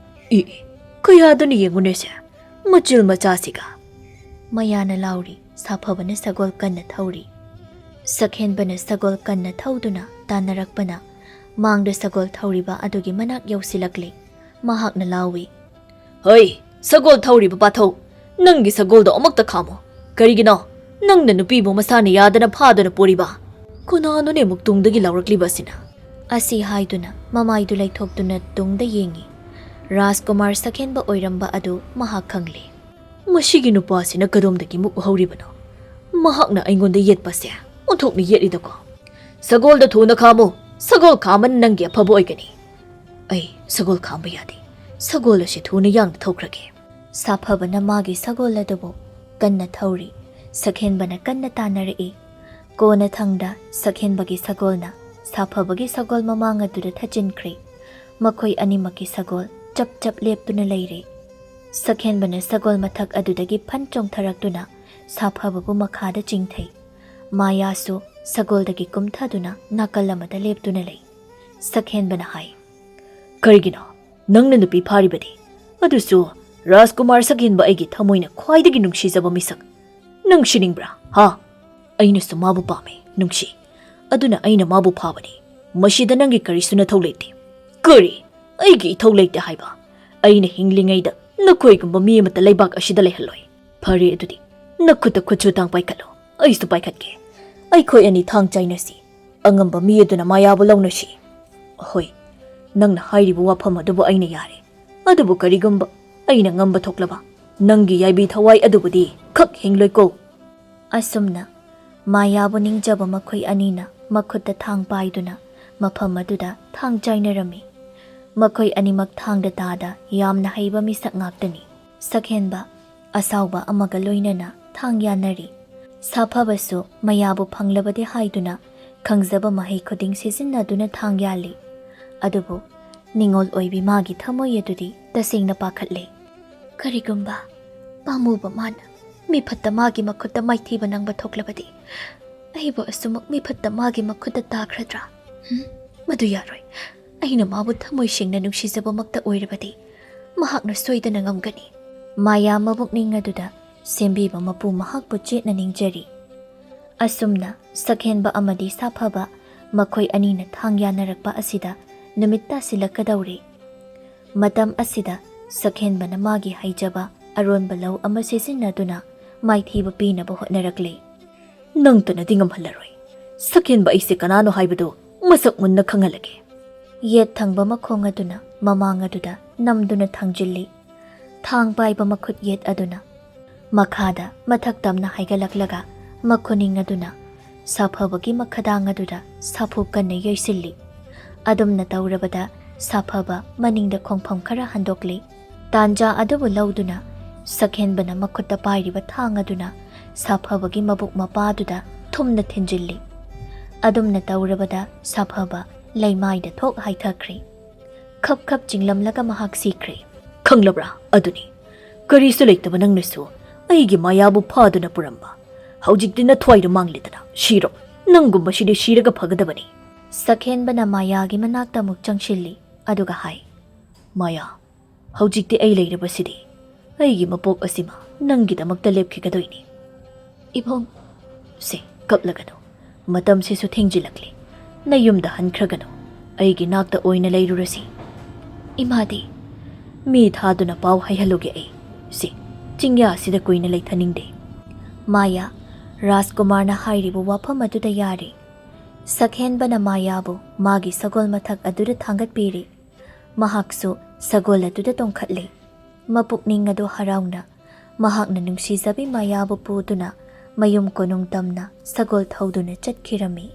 "E, E, ꯀꯌꯥꯗꯅ ꯌꯦꯡꯉꯨꯅꯦꯁꯦ, ꯃꯆꯤꯜ ꯃꯆꯥꯁꯤꯒ!" ꯃꯌꯥꯅ ꯂꯥꯎꯔꯤ꯫ ꯁꯥꯐꯕꯅ ꯁꯒꯣꯜ ꯀꯟꯅ ꯊꯧꯔꯤ꯫ ꯁꯛꯍꯦꯟꯕꯅ ꯁꯒꯣꯜ ꯀꯟꯅ ꯊꯧꯗꯨꯅ ꯇꯥꯟꯅꯔꯛꯄꯅ ꯃꯥꯡꯗ ꯁꯒꯣꯜ ꯊꯧꯔꯤꯕ ꯑꯗꯨꯒꯤ ꯃꯅꯥꯛ ꯌꯧꯁꯤꯜꯂꯛꯂꯦ꯫ ꯃꯍꯥꯛꯅ ꯂꯥꯎꯏ, "ꯍꯩ, ꯁꯒꯣꯜ ꯊꯧꯔꯤꯕ ꯄꯥꯊꯧ, ꯅꯪꯒꯤ ꯁꯒꯣꯜꯗꯣ ꯑꯃꯨꯛꯇ ꯈꯥꯝꯃꯨ꯫ ꯀꯔꯤꯒꯤꯅꯣ ꯅꯪꯅ ꯅꯨꯄꯤꯕꯨ ꯃꯁꯥꯅ ꯌꯥꯗꯅ ꯐꯥꯗꯨꯅ ꯄꯨꯔꯤꯕ? ꯀꯅꯥꯅꯣꯅꯦ ꯑꯃꯨꯛ ꯇꯨꯡꯗꯒꯤ ꯂꯥꯎꯔꯛꯂꯤꯕ ꯑꯁꯤꯅ?" ꯑꯁꯤ ꯍꯥꯏꯗꯨꯅ ꯃꯃꯥꯏꯗꯨ ꯂꯩꯊꯣꯛꯇꯨꯅ ꯇꯨꯡꯗ ꯌꯦꯡꯏ꯫ ꯔꯥꯖꯀꯨꯃꯥꯔ ꯁꯛꯍꯦꯟꯕ ꯑꯣꯏꯔꯝꯕ ꯑꯗꯨ ꯃꯍꯥꯛ ꯈꯪꯂꯦ꯫ "ꯃꯁꯤꯒꯤ ꯅꯨꯄꯥꯁꯤꯅ ꯀꯗꯣꯝꯗꯒꯤ ꯃꯨꯛ ꯎꯍꯧꯔꯤꯕꯅꯣ? ꯃꯍꯥꯛꯅ ꯑꯩꯉꯣꯟꯗ ꯌꯦꯠꯄꯁꯦ ꯑꯣꯟꯊꯣꯛꯅ ꯌꯦꯠꯂꯤꯗꯀꯣ꯫ ꯁꯒꯣꯜꯗ ꯊꯨꯅ ꯈꯥꯝꯃꯨ꯫ ꯁꯒꯣꯜ ꯈꯥꯝꯕꯅ ꯅꯪꯒꯤ ꯑꯐꯕ ꯑꯣꯏꯒꯅꯤ꯫" "ꯑꯩ ꯁꯒꯣꯜ ꯈꯥꯝꯕ ꯌꯥꯗꯦ꯫ ꯁꯒꯣꯜ ꯑꯁꯤ ꯊꯨꯅ ꯌꯥꯡꯅ ꯊꯧꯈ꯭ꯔꯒꯦ꯫" ꯁꯥꯐꯕꯅ ꯃꯥꯒꯤ ꯁꯒꯣꯜ ꯑꯗꯨꯕꯨ ꯀꯟꯅ ꯊꯧꯔꯤ꯫ ꯁꯛꯍꯦꯟꯕꯅ ꯀꯟꯅ ꯇꯥꯟꯅꯔꯛꯏ꯫ ꯀꯣꯟꯅꯊꯪꯗ ꯁꯛꯍꯦꯟꯕꯒꯤ ꯁꯒꯣꯜꯅ ꯁꯥꯐꯕꯒꯤ ꯁꯒꯣꯜ ꯃꯃꯥꯡ ꯑꯗꯨꯗ ꯊꯠꯆꯤꯟꯈ꯭ꯔꯦ꯫ ꯃꯈꯣꯏ ꯑꯅꯤꯃꯛꯀꯤ ꯁꯒꯣꯜ ꯆꯞ ꯆꯞ ꯂꯦꯞꯇꯨꯅ ꯂꯩꯔꯦ꯫ ꯁꯛꯍꯦꯟꯕꯅ ꯁꯒꯣꯜ ꯃꯊꯛ ꯑꯗꯨꯗꯒꯤ ꯐꯟ ꯆꯣꯡꯊꯔꯛꯇꯨꯅ ꯁꯥꯐꯕꯕꯨ ꯃꯈꯥꯗ ꯆꯤꯡꯊꯩ꯫ ꯃꯥꯌꯥꯁꯨ ꯁꯒꯣꯜꯗꯒꯤ ꯀꯨꯝꯊꯗꯨꯅ ꯅꯥꯀꯜ ꯑꯃꯗ ꯂꯦꯞꯇꯨꯅ ꯂꯩ꯫ ꯁꯛꯍꯦꯟꯕꯅ ꯍꯥꯏ, "ꯀꯔꯤꯒꯤꯅꯣ ꯅꯪꯅ ꯅꯨꯄꯤ ꯐꯥꯔꯤꯕꯗꯤ? ꯑꯗꯨꯁꯨ ꯔꯥꯖꯀꯨꯃꯥꯔ ꯁꯛꯍꯦꯟꯕ, ꯑꯩꯒꯤ ꯊꯃꯣꯏꯅ ꯈ꯭ꯋꯥꯏꯗꯒꯤ ꯅꯨꯡꯁꯤꯖꯕ ꯃꯤꯁꯛ꯫ ꯅꯨꯡꯁꯤꯅꯤꯡꯕ꯭ꯔꯥ? ꯍꯥ? ꯑꯩꯅꯁꯨ ꯃꯥꯕꯨ ꯄꯥꯝꯃꯤ, ꯅꯨꯡꯁꯤ꯫ ꯑꯗꯨꯅ ꯑꯩꯅ ꯃꯥꯕꯨ ꯐꯥꯕꯅꯤ꯫ ꯃꯁꯤꯗ ꯅꯪꯒꯤ ꯀꯔꯤꯁꯨ ꯅꯊꯧ ꯂꯩꯇꯦ꯫" "ꯀꯔꯤ? ꯑꯩꯒꯤ ꯏꯊꯧ ꯂꯩꯇꯦ ꯍꯥꯏꯕ? ꯑꯩꯅ ꯍꯤꯡꯂꯤꯉꯩꯗ ꯅꯈꯣꯏꯒꯨꯝꯕ ꯃꯤ ꯑꯃꯠꯇ ꯂꯩꯕꯥꯛ ꯑꯁꯤꯗ ꯂꯩꯍꯜꯂꯣꯏ꯫ ꯐꯔꯦ, ꯑꯗꯨꯗꯤ ꯅꯈꯨꯠꯇ ꯈꯨꯠꯁꯨ ꯊꯥꯡ ꯄꯥꯏꯈꯠꯂꯣ, ꯑꯩꯁꯨ ꯄꯥꯏꯈꯠꯀꯦ꯫ ꯑꯩꯈꯣꯏ ꯑꯅꯤ ꯊꯥꯡ ꯆꯥꯏꯅꯁꯤ꯫ ꯑꯉꯝꯕ ꯃꯤ ꯑꯗꯨꯅ ꯃꯥꯌꯥꯕꯨ ꯂꯧꯅꯁꯤ꯫" "ꯍꯣꯏ, ꯅꯪꯅ ꯍꯥꯏꯔꯤꯕ ꯋꯥꯐꯝ ꯑꯗꯨꯕꯨ ꯑꯩꯅ ꯌꯥꯔꯦ꯫ ꯑꯗꯨꯕꯨ ꯀꯔꯤꯒꯨꯝꯕ ꯑꯩꯅ ꯉꯝꯕ ꯊꯣꯛꯂꯕ, ꯅꯪꯒꯤ ꯌꯥꯏꯕꯤ ꯊꯋꯥꯏ ꯑꯗꯨꯕꯨꯗꯤ ꯈꯛ ꯍꯤꯡꯂꯣꯏꯀꯣ꯫" ꯑꯁꯨꯝꯅ ꯃꯥꯌꯥꯕꯨ ꯅꯤꯡꯖꯕ ꯃꯈꯣꯏ ꯑꯅꯤꯅ ꯃꯈꯨꯠꯇ ꯊꯥꯡ ꯄꯥꯏꯗꯨꯅ ꯃꯐꯝ ꯑꯗꯨꯗ ꯊꯥꯡ ꯆꯥꯏꯅꯔꯝꯃꯤ꯫ ꯃꯈꯣꯏ ꯑꯅꯤꯃꯛ ꯊꯥꯡꯗ ꯇꯥꯗ ꯌꯥꯝꯅ ꯍꯩꯕ ꯃꯤꯁꯛ ꯉꯥꯛꯇꯅꯤ꯫ ꯁꯛꯍꯦꯟꯕ, ꯑꯁꯥꯎꯕ ꯑꯃꯒ ꯂꯣꯏꯅꯅ ꯊꯥꯡ ꯌꯥꯟꯅꯔꯤ꯫ ꯁꯥꯐꯕꯁꯨ ꯃꯌꯥꯕꯨ ꯐꯪꯂꯕꯗꯤ ꯍꯥꯏꯗꯨꯅ ꯈꯪꯖꯕ ꯃꯍꯩ ꯈꯨꯗꯤꯡ ꯁꯤꯖꯤꯟꯅꯗꯨꯅ ꯊꯥꯡ ꯌꯥꯜꯂꯤ꯫ ꯑꯗꯨꯕꯨ ꯅꯤꯡꯉꯣꯜ ꯑꯣꯏꯕꯤ ꯃꯥꯒꯤ ꯊꯃꯣꯏ ꯑꯗꯨꯗꯤ ꯇꯁꯦꯡꯅ ꯄꯥꯈꯠꯂꯦ꯫ "ꯀꯔꯤꯒꯨꯝꯕ ꯄꯥꯝꯃꯨꯕ ꯃꯥꯅ ꯃꯤꯐꯠꯇ ꯃꯥꯒꯤ ꯃꯈꯨꯠꯇ ꯃꯥꯏꯊꯤꯕ ꯅꯪꯕ ꯊꯣꯛꯂꯕꯗꯤ, ꯑꯩꯕꯨ ꯑꯁꯨꯃꯛ ꯃꯤꯐꯠꯇ ꯃꯥꯒꯤ ꯃꯈꯨꯠꯇ ꯇꯥꯈ꯭ꯔꯗ꯭ꯔꯥ? ꯍꯨꯝ? ꯃꯗꯨ ꯌꯥꯔꯣꯏ꯫ ꯑꯩꯅ ꯃꯥꯕꯨ ꯊꯃꯣꯏ ꯁꯦꯡꯅ ꯅꯨꯡꯁꯤꯖꯕꯃꯛꯇ ꯑꯣꯏꯔꯕꯗꯤ, ꯃꯍꯥꯛꯅ ꯁꯣꯏꯗꯅ ꯉꯝꯒꯅꯤ꯫" ꯃꯥꯌꯥ ꯃꯕꯨꯛꯅꯤꯡ ꯑꯗꯨꯗ ꯁꯦꯝꯕꯤꯕ ꯃꯄꯨ ꯃꯍꯥꯛꯄꯨ ꯆꯦꯠꯅ ꯅꯤꯡꯖꯔꯤ꯫ ꯑꯁꯨꯝꯅ ꯁꯛꯍꯦꯟꯕ ꯑꯃꯗꯤ ꯁꯥꯐꯕ ꯃꯈꯣꯏ ꯑꯅꯤꯅ ꯊꯥꯡ ꯌꯥꯅꯔꯛꯄ ꯑꯁꯤꯗ ꯅꯨꯃꯤꯠ ꯇꯥꯁꯤꯜꯂꯛꯀꯗꯧꯔꯦ꯫ ꯃꯇꯝ ꯑꯁꯤꯗ ꯁꯛꯍꯦꯟꯕꯅ ꯃꯥꯒꯤ ꯍꯩꯖꯕ ꯑꯔꯣꯟꯕ ꯂꯧ ꯑꯃ ꯁꯤꯖꯤꯟꯅꯗꯨꯅ ꯃꯥꯏꯊꯤꯕ ꯄꯤꯅꯕ ꯍꯣꯠꯅꯔꯛꯂꯦ꯫ "ꯅꯪꯇꯅꯗꯤ ꯉꯝꯍꯜꯂꯔꯣꯏ꯫ ꯁꯛꯍꯦꯟꯕ ꯑꯩꯁꯦ ꯀꯅꯥꯅꯣ ꯍꯥꯏꯕꯗꯨ ꯃꯁꯛ ꯃꯨꯟꯅ ꯈꯪꯍꯜꯂꯒꯦ꯫" ꯌꯦꯠ ꯊꯪꯕ ꯃꯈꯣꯡ ꯑꯗꯨꯅ ꯃꯃꯥꯡ ꯑꯗꯨꯗ ꯅꯝꯗꯨꯅ ꯊꯥꯡꯖꯤꯜꯂꯤ꯫ ꯊꯥꯡ ꯄꯥꯏꯕ ꯃꯈꯨꯠ ꯌꯦꯠ ꯑꯗꯨꯅ ꯃꯈꯥꯗ ꯃꯊꯛ ꯇꯝꯅ ꯍꯥꯏꯒꯠꯂꯛꯂꯒ ꯃꯈꯨꯅꯤꯡ ꯑꯗꯨꯅ ꯁꯥꯐꯕꯒꯤ ꯃꯈꯗꯥꯡ ꯑꯗꯨꯗ ꯁꯥꯐꯨ ꯀꯟꯅ ꯌꯩꯁꯤꯜꯂꯤ꯫ ꯑꯗꯨꯝꯅ ꯇꯧꯔꯕꯗ ꯁꯥꯐꯕ ꯃꯅꯤꯡꯗ ꯈꯣꯡꯐꯝ ꯈꯔ ꯍꯟꯗꯣꯛꯂꯤ꯫ ꯇꯥꯟꯖꯥ ꯑꯗꯨꯕꯨ ꯂꯧꯗꯨꯅ ꯁꯛꯍꯦꯟꯕꯅ ꯃꯈꯨꯠꯇ ꯄꯥꯏꯔꯤꯕ ꯊꯥꯡ ꯑꯗꯨꯅ ꯁꯥꯐꯕꯒꯤ ꯃꯕꯨꯛ ꯃꯄꯥꯗꯨꯗ ꯊꯨꯝꯅ ꯊꯤꯟꯖꯤꯜꯂꯤ꯫ ꯑꯗꯨꯝꯅ ꯇꯧꯔꯕꯗ ꯁꯥꯐꯕ ꯂꯩꯃꯥꯏꯗ ꯊꯣꯛ ꯍꯥꯏꯊꯈ꯭ꯔꯦ꯫ ꯈꯞ ꯈꯞ ꯆꯤꯡꯂꯝꯂꯒ ꯃꯍꯥꯛ ꯁꯤꯈ꯭ꯔꯦ꯫ "ꯈꯪꯂꯕ꯭ꯔꯥ? ꯑꯗꯨꯅꯤ, ꯀꯔꯤꯁꯨ ꯂꯩꯇꯕ ꯅꯪꯅꯁꯨ ꯑꯩꯒꯤ ꯃꯥꯌꯥꯕꯨ ꯐꯥꯗꯨꯅ ꯄꯨꯔꯝꯕ꯫ ꯍꯧꯖꯤꯛꯇꯤ ꯅꯊ꯭ꯋꯥꯏꯗ ꯃꯥꯡꯂꯦꯗꯅ ꯁꯤꯔꯣ꯫ ꯅꯪꯒꯨꯝꯕꯁꯤꯗꯤ ꯁꯤꯔꯒ ꯐꯒꯗꯕꯅꯤ꯫" ꯁꯛꯍꯦꯟꯕꯅ ꯃꯥꯌꯥꯒꯤ ꯃꯅꯥꯛꯇ ꯑꯃꯨꯛ ꯆꯪꯁꯤꯜꯂꯤ, ꯑꯗꯨꯒ ꯍꯥꯏ, "ꯃꯥꯌꯥ, ꯍꯧꯖꯤꯛꯇꯤ ꯑꯩ ꯂꯩꯔꯕꯁꯤꯗꯤ ꯑꯩꯒꯤ ꯃꯄꯣꯛ ꯑꯁꯤꯃ ꯅꯪꯒꯤꯗꯃꯛꯇ ꯂꯦꯞꯈꯤꯒꯗꯣꯏꯅꯤ꯫" "ꯏꯕꯨꯡ꯫" "ꯁꯦ, ꯀꯞꯂꯒꯅꯨ꯫ ꯃꯇꯝꯁꯤꯁꯨ ꯊꯦꯡꯖꯤꯜꯂꯛꯂꯦ꯫ ꯅꯌꯨꯝꯗ ꯍꯟꯈ꯭ꯔꯒꯅꯨ꯫ ꯑꯩꯒꯤ ꯅꯥꯛꯇ ꯑꯣꯏꯅ ꯂꯩꯔꯨꯔꯁꯤ꯫" "ꯏꯃꯥꯗꯤ?" "ꯃꯤ ꯊꯥꯗꯨꯅ ꯄꯥꯎ ꯍꯥꯏꯍꯜꯂꯨꯒꯦ ꯑꯩ꯫ ꯁꯦ, ꯆꯤꯡꯌꯥꯁꯤꯗ ꯀꯨꯏꯅ ꯂꯩꯊꯅꯤꯡꯗꯦ꯫" ꯃꯥꯌꯥ, ꯔꯥꯖꯀꯨꯃꯥꯔꯅ ꯍꯥꯏꯔꯤꯕ ꯋꯥꯐꯝ ꯑꯗꯨꯗ ꯌꯥꯔꯦ꯫ ꯁꯛꯍꯦꯟꯕꯅ ꯃꯥꯌꯥꯕꯨ ꯃꯥꯒꯤ ꯁꯒꯣꯜ ꯃꯊꯛ ꯑꯗꯨꯗ ꯊꯥꯡꯒꯠꯄꯤꯔꯦ꯫ ꯃꯍꯥꯛꯁꯨ ꯁꯒꯣꯜ ꯑꯗꯨꯗ ꯇꯣꯡꯈꯠꯂꯦ꯫ ꯃꯄꯨꯛꯅꯤꯡ ꯑꯗꯨ ꯍꯔꯥꯎꯅ ꯃꯍꯥꯛꯅ ꯅꯨꯡꯁꯤꯖꯕꯤ ꯃꯥꯌꯥꯕꯨ ꯄꯨꯗꯨꯅ ꯃꯌꯨꯝ ꯀꯣꯅꯨꯡ ꯇꯝꯅ ꯁꯒꯣꯜ ꯊꯧꯗꯨꯅ ꯆꯠꯈꯤꯔꯝꯃꯤ꯫